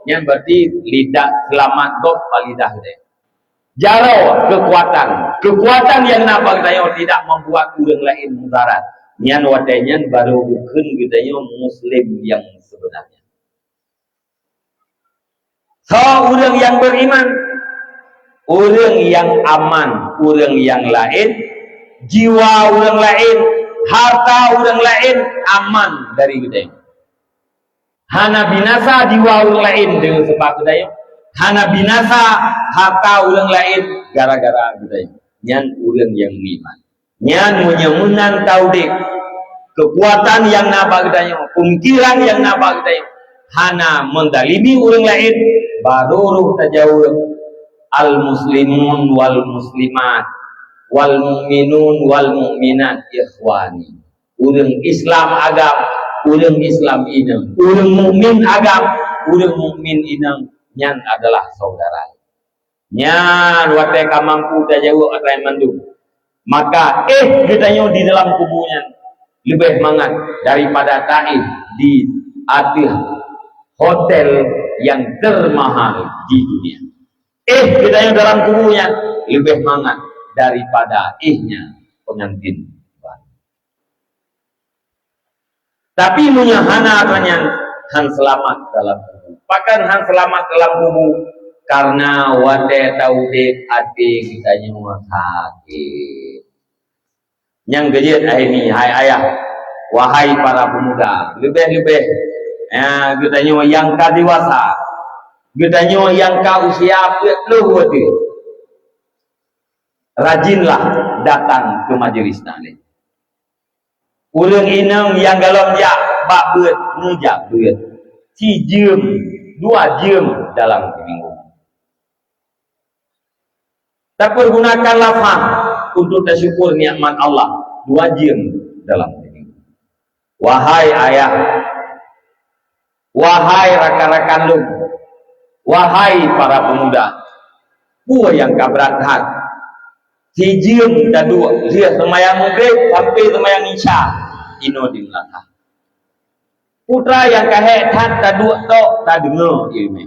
Nyan berarti lidah, seulamat gob bak lidah geutanyoe. Jaroe, keukuatan. Keukuatan nyang na bak geutanyoe tidak membuat ureuëng laén mudarat. Nyan watée nyan barô geukheun geutanyoe muslim nyang sebenarnya. Soe ureuëng nyang beriman? Ureuëng nyang aman, ureuëng nyang laén, jiwa ureuëng laén, harta ureuëng laén aman dari geutanyoe. Hana binasa jiwa ureuëng laén deungon sabab geutanyoe. Hana binasa harta ureuëng laén gara-gara geutanyoe. Nyan ureuëng nyang meuiman. Nyan meunyoe meunan taudeb, keukuatan nyang na bak geutanyoe, peumikiran nyang na bak geutanyoe, hana menzalimi ureuëng laén, barô roh tajaweueb, "Al-muslimun wal muslimat, wal mu'minun wal mu'minat ikhwani." Ureuëng Islam agam, ureuëng Islam inong. Ureuëng mukmin agam, ureuëng mukmin inong, nyan adalah saudara. Nyan watée ka mampu tajaweueb atra mandum, maka éh geutanyoe di dalam kubu nyan leubeh mangat daripada taéh di ateueh hotel nyang termahal di dunia. Éh geutanyoe dalam kubu nyan leubeh mangat daripada éhnya pengantin baru. Tapi meunyoe hana, tanyan han seulamat dalam kubu. Pakon han seulamat dalam kubu? Karena watée taudeb até geutanyoe sakét. Nyang keujeuet hai mi, hai ayah, wahai para pemuda, leubeh-leubeh, eh, geutanyoe nyang ka dewasa, geutanyoe nyang ka usia peuet ploh watée, rajinlah datang keu majelis taklim. Ureuëng inong nyang galom jak bak beuet, neujak beuet. sijeuem, dua jeuem dalam siminggu. Tapeurgunakanlah fam untuk tasyukur nikmat Allah dua jeuem dalam siminggu. Wahai ayah, wahai rakan-rakan lôn, wahai para pemuda, peue nyang ka brat that? Sijeuem taduek lheueh seumayang Maghrib sampai seumayang Isya inoe di meunasah. Peue nyang ka hék that taduek tok tadeungoe ileumèe.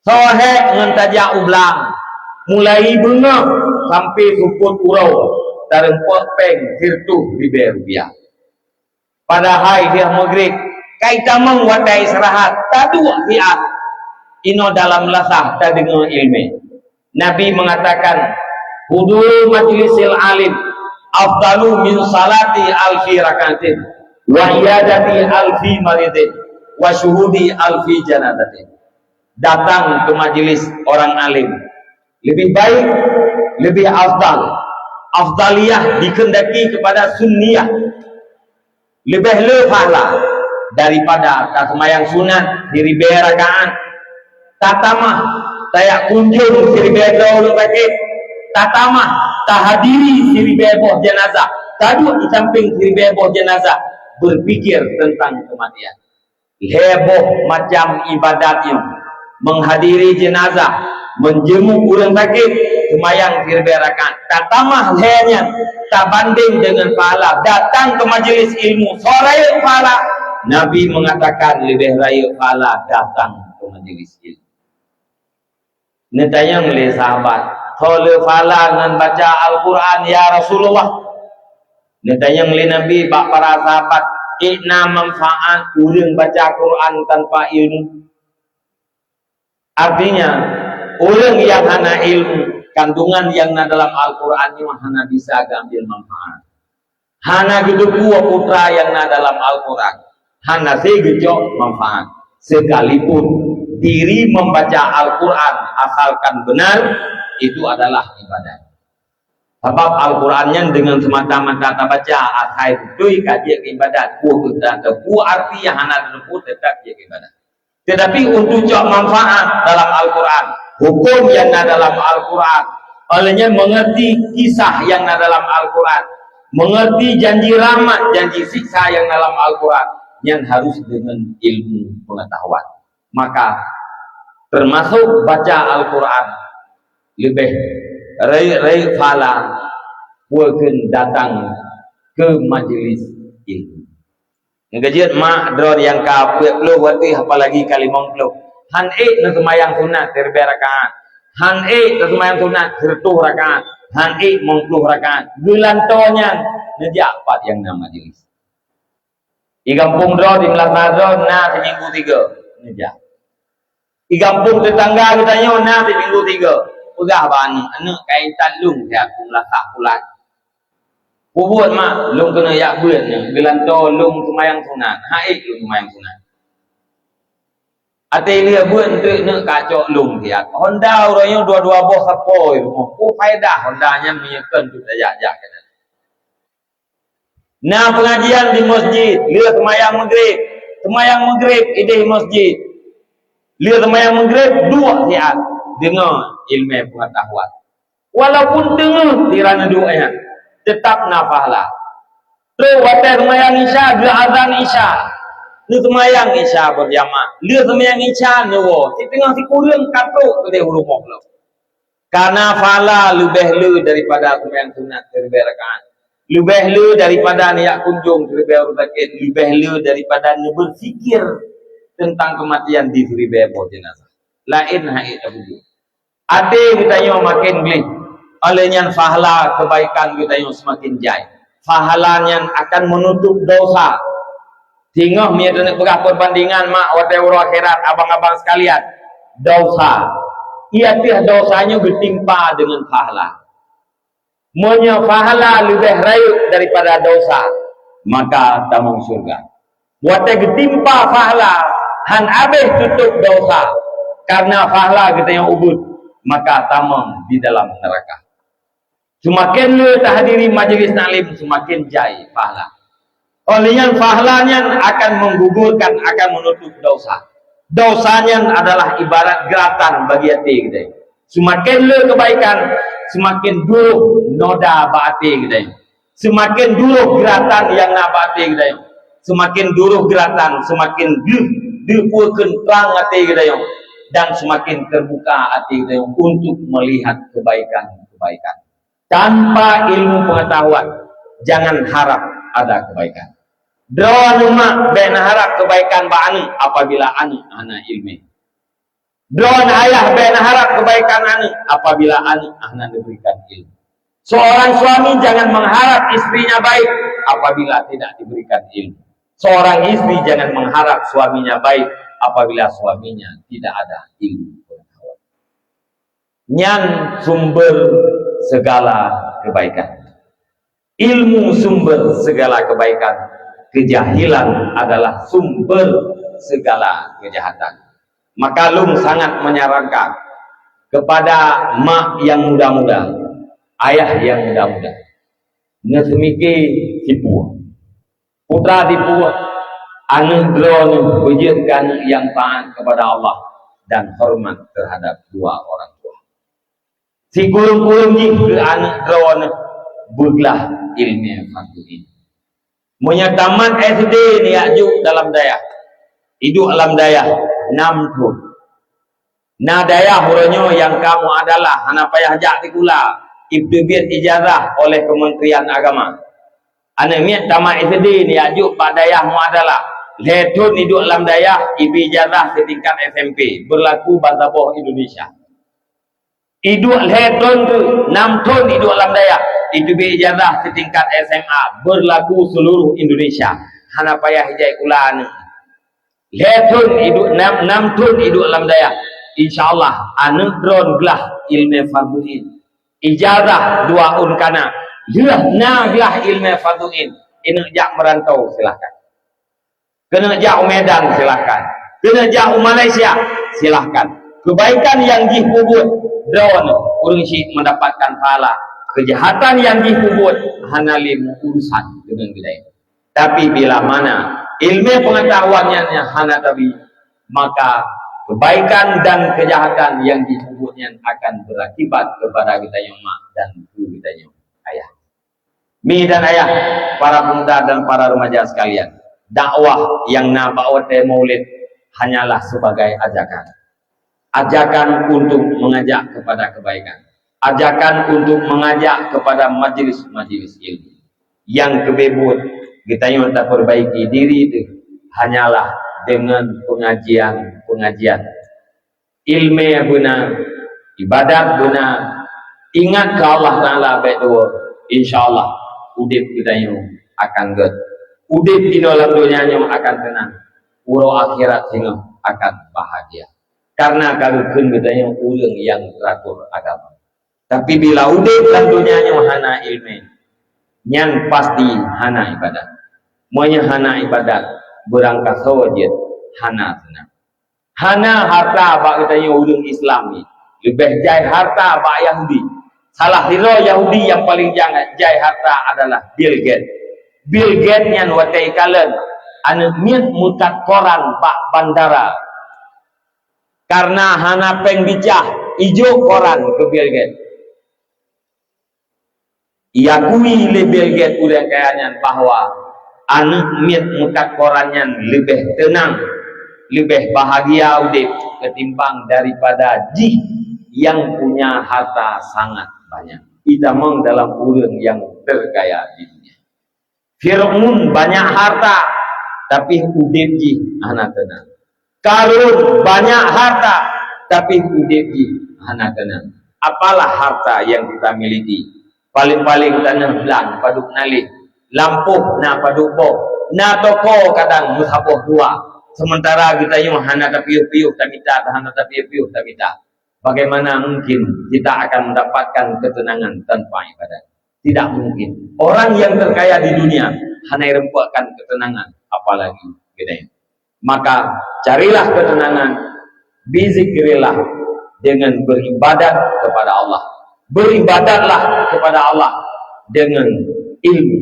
Soe hék ngon tajak u blang, mulai beungoh sampai seupôt uroe, tareumpok péng sireutoh ribèe rupiah. Padahai lheueh Maghrib, ka itamong watèe istirahat, taduek siat inoe dalam meunasah tadeungoe ileumèe. Nabi mengatakan, "Huduru majlisil alim afdalu min salati alfi rakaatin, wa iyadati alfi maridin, wa syuhudi alfi janazatin." Datang ke majelis orang alim lebih baik, lebih afdal. Afdaliyah dikehendaki kepada sunniyah. Leubeh le pahala daripada taseumayang sunat siribèe rakaat, tatamah tajak kunjong siribèe droe ureueng sakét, tatamah tahadiri siribèe boh jenazah, taduek di sampéng siribèe boh jenazah, berpikir tentang kematian. Lhèe boh macam ibadat nyoe, menghadiri jenazah, menjenguk ureueng sakét, seumayang siribèe rakaat. Tatamah lhèe nyan tabandeng deungon pahala datang ke majelis ilmu, soe rayeuk pahala? Nabi mengatakan leubeh rayeuk pahala datang ke majelis ilmu. Neutanyong lé sahabat, "Soe le pahala ngon baca Al-Quran, ya Rasulullah?" Neutanyong lé Nabi bak para sahabat, "Ék na manfaat ureueng baca Quran tanpa ilmu?" Artinya, ureueng nyang hana ilmu, kandungan nyang na dalam Al-Quran nyoe hana bisa geuambil manfaat. Hana geuteupeue peue nyang na dalam Al-Quran, hana sé geucok manfaat. Sekalipun diri membaca Al-Quran asalkan benar, itu adalah ibadat. Sabab Al-Quran nyan deungon semata-mata tabaca, asai beutôi ka jeuet keu ibadat. Peue keunan, peue arti nyang hana teupeu tetap jeuet keu ibadat. Tetapi untuk cok manfaat dalam Al-Quran, hukum nyang na dalam Al-Quran, oleh nyan mengerti kisah nyang na dalam Al-Quran, mengerti janji rahmat, janji siksa nyang na dalam Al-Quran, nyan harus deungon ilmu pengetahuan. Maka, termasuk baca Al-Quran, leubeh rayeuk-rayeuk pahala, peue kheun datang ke majelis ilmu. Nyang keujeuet mak droe nyang ka peuet ploh watèe, apalagi ka limong ploh. Han ék neuseumayang sunat siribèe rakaat. Han ék neuseumayang sunat sireutoh rakaat. Han ék limong ploh rakaat. Geulantoe nyan neujak pat nyang na majelis. Di gampông droe, di meunasah droe na siminggu tiga neujak. Di gampông teutangga geutanyoe na siminggu tiga. Peugah bak aneuk, "Aneuk, ka intat lôn siat u meunasah pulan." "Peue buet mak?" "Lôn keuneuk jak beuet nyoe, geulantoe lôn seumayang sunat, han ék lôn seumayang sunat." "Até lheueh beuet eunteuk neuk kacok lôn siat." Honda uroe nyoe dua-dua boh sapo i rumoh. Peue faedah honda nyan meunyoe kon teuk tajak-jak keunan. Na pengajian di masjid, lheueh seumayang Maghrib. Seumayang Maghrib idéh masjid. Lheueh seumayang Maghrib, duek siat deungoe ileumèe pengetahuan. Walaupun teungoh sira neuduek nyan, teutap na pahala. Trok watèe seumayang Isya, geuazan Isya. Neuseumayang Isya berjamaah. Lheueh seumayang Isya neuwoe, siteungoh sikureueng ka trok keudéh u rumoh lom. Karena pahala leubeh le daripada seumayang sunat siribèe rakaat. Leubeh le daripada neujak kunjong siribèe ureueng sakét, leubeh le daripada neubeurzikir teuntang keumatian di siribèe boh jeunazah. Laén han ék tapubuet. Até geutanyoe maken gleh, óh lheueh nyan pahala keubaikan geutanyoe seumaken jai. Pahala nyan akan meunutup desya. Singoh meunyoe taneuk peugah peubandingan mak watèe uroe akhirat, abang-abang sekalian, desya, i ateueh desya nyoe geutimpa deungon pahala. Meunyoe pahala leubeh rayeuk daripada desya, maka tamong syeuruga. Watèe geutimpa pahala han abéh tutôp desya, kareuna pahala geutanyoe ubit, maka tamong di dalam neuraka. Seumaken le tahadiri majelis taklim, seumaken jai pahala. Oleh nyan, pahala nyan akan menggugurkan, akan menutup dosa. Dosa nyan adalah ibarat geuratan bagi até geutanyoe. Seumaken le kebaikan, seumaken duroh noda bak até geutanyoe. Seumaken duroh geuratan nyang na bak até geutanyoe. Seumaken duroh geuratan, seumaken gleh deue peue kheun trang até geutanyoe, dan seumaken teubuka até geutanyoe untuk melihat kebaikan-kebaikan. Tanpa ilmu pengetahuan, jangan harap ada kebaikan. Droeneuh mak, bék na harap kebaikan bak aneuëk apabila aneuëk hana ilmu. Droeneuh ayah, bék na harap kebaikan aneuëk apabila aneuëk hana diberikan ilmu. Seorang suami jangan mengharap istrinya baik apabila tidak diberikan ilmu. Seorang istri jangan mengharap suaminya baik apabila suaminya tidak ada ilmu pengetahuan. Nyan sumber segala kebaikan. Ilmu sumber segala kebaikan, kejahilan adalah sumber segala kejahatan. Maka lôn sangat menyarankan kepada mak yang muda-muda, ayah yang muda-muda, neuseumiké tipu. Putra tipu, aneuëk droeneuh beujeuet keu aneuëk nyang taat kepada Allah dan hormat terhadap dua orang tua. Sikureueng-kureueng jih keu aneuëk droeneuh beuglah ileumèe fardu ain. Meunyoe tamat S D neujak jok dalam dayah, iduek lam dayah nam thon. Na dayah uroe nyoe nyang ka muadalah, hana payah jak sikula, ipeubiet ijazah oleh Kementerian Agama. Aneuëk miet tamat S D neujak jok bak dayah muadalah, lhèe thon iduek lam dayah, ibi ijazah seutingkat S M P, beurlaku bansaboh Indonesia. Iduek lhèe thon tu, nam thon iduek lam dayah, iteubiet ijazah seutingkat S M A, beurlaku seuluruh Indonesia. Hana payah ijak sikula aneuëk. Lhèe thon iduek, nam, nam thon iduek lam dayah. Insya Allah, aneuëk droen glah ileumèe fardu ain. Ijazah dua ôn kana. Lheueh na glah ileumèe fardu ain, ineuk jak meurantau, silahkan. Keuneuk jak u Medan, silahkan. Keuneuk jak u Malaysia, silahkan. Kebaikan nyang jih peubuet, droen ureuëng syiek mendapatkan pahala. Kejahatan nyang jih peubuet, hana lé urusan deungon geutanyoe. Tapi bila mana ileumèe pengetahuan nyan nyang hana tabi, maka kebaikan dan kejahatan nyang jih peubuet nyan akan berakibat kepada geutanyoe mak dan keu geutanyoe ayah. Mi dan ayah, para pemuda dan para remaja sekalian, dakwah nyang na bak watèe Maulid hanyalah sebagai ajakan. Ajakan untuk mengajak kepada kebaikan. Ajakan untuk mengajak kepada majelis-majelis ilmu. Nyang keubeue buet geutanyoe tapeurbaiki diri teuh hanyalah deungon pengajian-pengajian. Ileumèe beuna, ibadat beuna, ingat keu Allah Taala bèk tuwoe, insya Allah udép geutanyoe akan gèt. Udép inoe lam donya nyoe akan teunang, uroe akhirat singoh akan bahagia. Karena ka geukheun geutanyoe ureuëng nyang teratur agama. Tapi bila udép lam donya nyoe hana ileumèe, nyan pasti hana ibadat. Meunyoe hana ibadat, beurangkasoe jeuet hana seunang. Hana harta bak geutanyoe ureuëng Islam nyoe leubeh jai harta bak Yahudi. Salah sidroe Yahudi nyang paleng jai, jai harta adalah Bill Gates. Bill Gates nyan watèe ikalon aneuëk miet meukat koran bak bandara. Karena hana péng bicah, ijok koran keu Bill Gates. Iakui lé Bill Gates ureuëng kaya nyan bahwa aneuëk miet meukat koran nyan leubeh teunang, leubeh bahagia udép ketimbang daripada jih nyang punya harta sangat banyak. Itamong dalam ureuëng nyang terkaya di dunia. Fir'aun banyak harta, tapi udép jih hana teunang. Karun banyak harta, tapi udép jih hana teunang. Apalah harta yang kita miliki? Paléng-paléng taneuh blang padub naleh, lampôh na padub boh, na toko kadang meusaboh dua. Sementara geutanyoe hana tapiôh-piôh tamita, hana tapiôh-piôh tamita. Bagaimana mungkin kita akan mendapatkan ketenangan tanpa ibadat? Tidak mungkin. Orang yang terkaya di dunia hana ireumpokkan ketenangan, apalagi geutanyoe. Maka carilah ketenangan, bizikrillah, dengan beribadat kepada Allah. Beribadatlah kepada Allah dengan ilmu.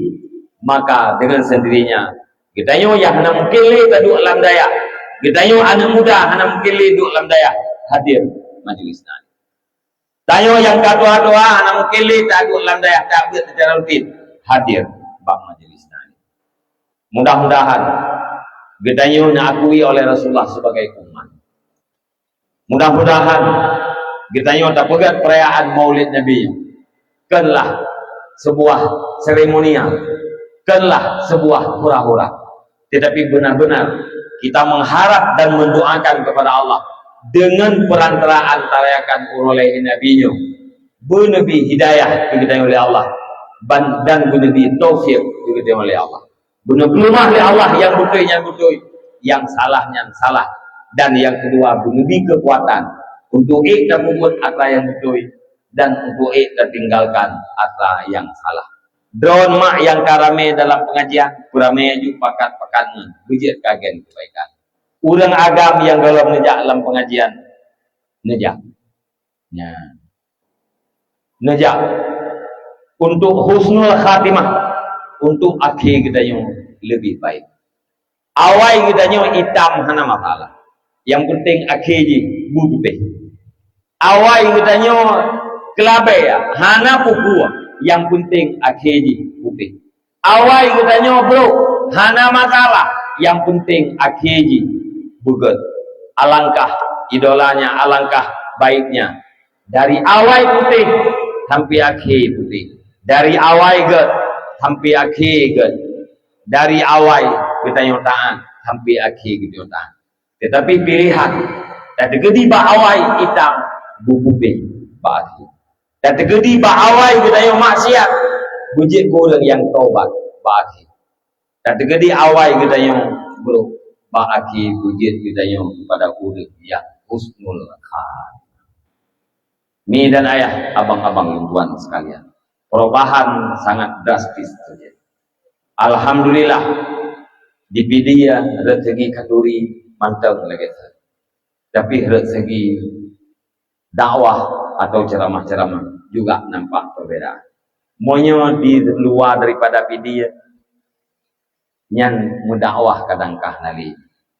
Maka dengan sendirinya, geutanyoe nyang hana mungkin lé taduek lam dayah, geutanyoe aneuk muda hana mungkin lé duek lam dayah, hadir majlis taklim. Tanyoe nyang ka tuha-tuha hana mungkin lé taduek lam dayah, tabeuet secara rutin, hadir bak majlis taklim. Mudah-mudahan geutanyoe neuakui oleh Rasulullah sebagai umat. Mudah-mudahan geutanyoe tapeugét perayaan Maulid Nabi nyoe kenlah sebuah seremonial, kenlah sebuah hura-hura. Tetapi benar-benar kita mengharap dan mendoakan kepada Allah dengan perantaraan tarayakan uroe lahé Nabi nyoe, beuneubi hidayah keu geutanyoe lé Allah, ban-, dan beuneubi taufik keu geutanyoe lé Allah. Beuneupeulumah lé Allah, nyang beutôi nyan beutôi, nyang salah nyan salah. Dan nyang keudua, beuneubi keukuatan untuk ék tapeubuet atra nyang beutôi dan untuk ék tatinggalkan atra nyang salah. Droeneuh mak nyang ka ramé dalam pengajian, peuramé aju pakat-pakat ngon beujeuet keu agen keubaikan. Ureuëng agam nyang gohlom neujak lam pengajian, neujak. Nyan. Neujak. Untuk husnul khatimah, untuk akhé geutanyoe leubeh baik. Awai geutanyoe itam hana masalah. Nyang penting akhé jih beuputéh. Awai geutanyoe keulabée hana peue-peue, nyang penting akhé jih putéh. Awai geutanyoe brok hana masalah, nyang penting akhé jih beugét. Alangkah idolanya, alangkah baiknya. Dari awai putéh sampai akhé putéh. Dari awai gét sampai akhé gét. Dari awai geutanyoe taát sampai akhé geutanyoe taát. Tetapi pilihan, tateukeudi bak awai itam, beuputéh bak akhé. Tateukeudi bak awai geutanyoe maksiat, beujeuet keu ureuëng nyang taubat bak akhé. Tateukeudi awai geutanyoe brok, bak akhé beujeuet geutanyoe kepada ureuëng nyang husnul khatimah. Mi dan ayah, abang-abang dan tuan sekalian, perubahan sangat drastis terjadi. Alhamdulillah, di Pidie rot segi khanduri mantong lagée nyan. Tapi rot segi dakwah atau ceramah-ceramah juga nampak perbedaan. Meunyoe di luwa daripada Pidie, nyan meudakwah kadang ka hana lé.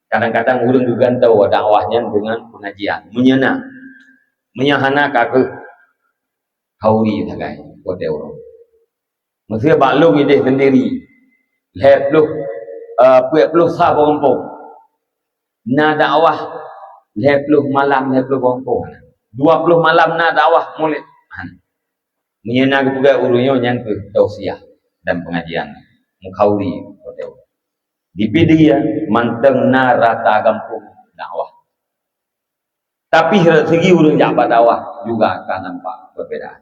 Kadang-kadang ureuëng geugantoe dakwah nyan deungon pengajian. Meunyoe na, meunyoe hana ka kheueh khanduri sagai watée uroe. Meusé bak lôn idéh sendiri, lhée ploh, eh, peuet ploh sa boh gampông. Na dakwah lhée ploh malam, lhée ploh boh gampông. Dua ploh malam na dakwah mulod. Meunyoe na geupeugah ureuëng nyoe, nyan keuh tausiah dan pengajian mukhauri hotel. Di Pidie mantong na rata gampông dakwah. Tapi rot segi ureuëng jak bak dakwah juga ka nampak perbedaan.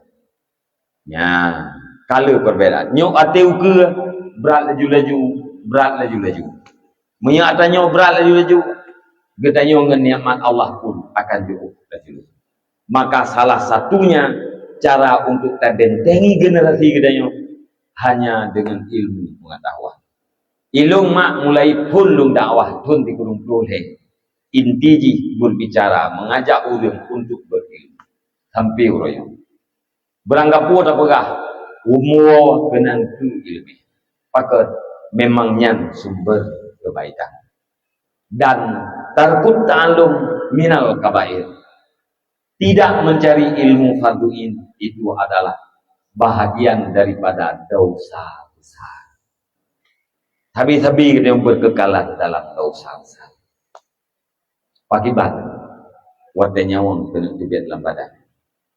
Nya, ka le perbedaan. Nyoe até ukeue brat laju-laju, brat laju-laju. Meunyoe atra nyoe brat laju-laju, geutanyoe ngon nikmat Allah pun akan jiôh laju. Maka salah satunya cara untuk tabentengi generasi geutanyoe hanya dengan ilmu pengetahuan. Ilôn mak mulai phon lôn dakwah thon sikureueng ploh lhée. Inti jih berbicara, mengajak ureuëng untuk berilmu. Sampai uroe nyoe. Beurangkapeue tapeugah, umu keunan keu ileumèe. Pakon? Memang nyan sumber keubaikan. Dan tarkut ta'allum minal kabair. Tidak mencari ilmu fardhu ain itu adalah bahagian daripada dosa besar. Sabe-sabe geutanyoe berkekalan dalam dosa besar. Pakiban watèe nyawöng keuneuk teubiet lam badan.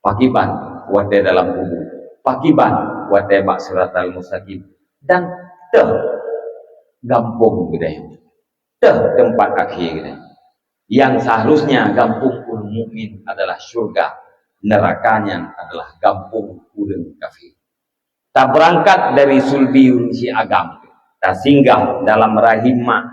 Pakiban watèe dalam kubu. Pakiban watèe bak siratal mustaqim. Dan teuh gampông geutanyoe. Teuh teumpat akhé geutanyoe. Yang seharusnya gampông ureueng mukmin adalah syurga, neraka nyan adalah gampông ureueng kafé. Tabeurangkat dari sulbi ureueng syik agam, tasinggah dalam rahim mak.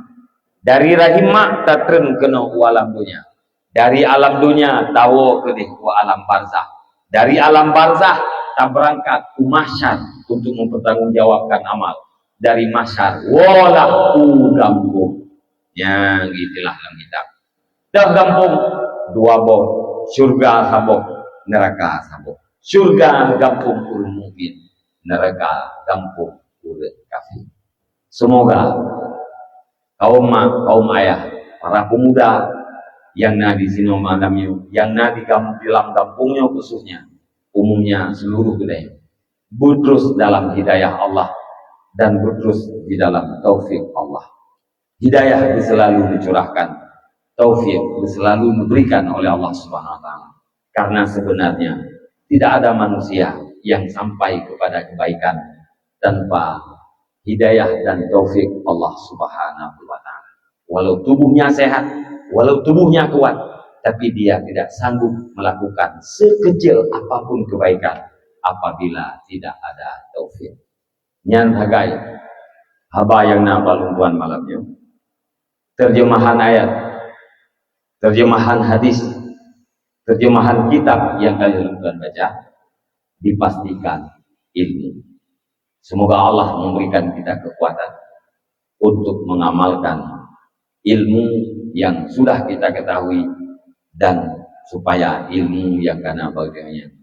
Dari rahim mak tatreun keunoe u alam donya. Dari alam donya tawoe keudeh u alam barzakh. Dari alam barzakh tabeurangkat u mahsyar untuk mempertanggungjawabkan amal. Dari mahsyar woe lah u gampông. Nyang geuistilah lam kitab. Teuh gampông dua boh, syurga saboh, neuraka saboh. Syurga gampông ureueng mukmin, neuraka gampông ureueng kafé. Semoga kaum mak, kaum ayah, para pemuda yang na di sinoe malam nyoe, yang na di gam-, dalam gampông nyoe khususnya, umumnya seluruh budaya, beterus dalam hidayah Allah dan beterus di dalam taufik Allah. Hidayah selalu dicurahkan, taufik selalu diberikan oleh Allah Subhanahu wa Taala. Karena sebenarnya tidak ada manusia yang sampai kepada kebaikan tanpa hidayah dan taufik Allah Subhanahu wa Taala. Walau tubuhnya sehat, walau tubuhnya kuat, tapi dia tidak sanggup melakukan sekecil apapun kebaikan apabila tidak ada taufik. Nyan sagai haba nyang na bak lôn tuan malam nyoe. Terjemahan ayat, terjemahan hadis, terjemahan kitab yang ka lôn tuan baca, dipastikan ilmu. Semoga Allah memberikan kita kekuatan untuk mengamalkan ilmu yang sudah kita ketahui dan supaya ilmu yang ka na bak geutanyoe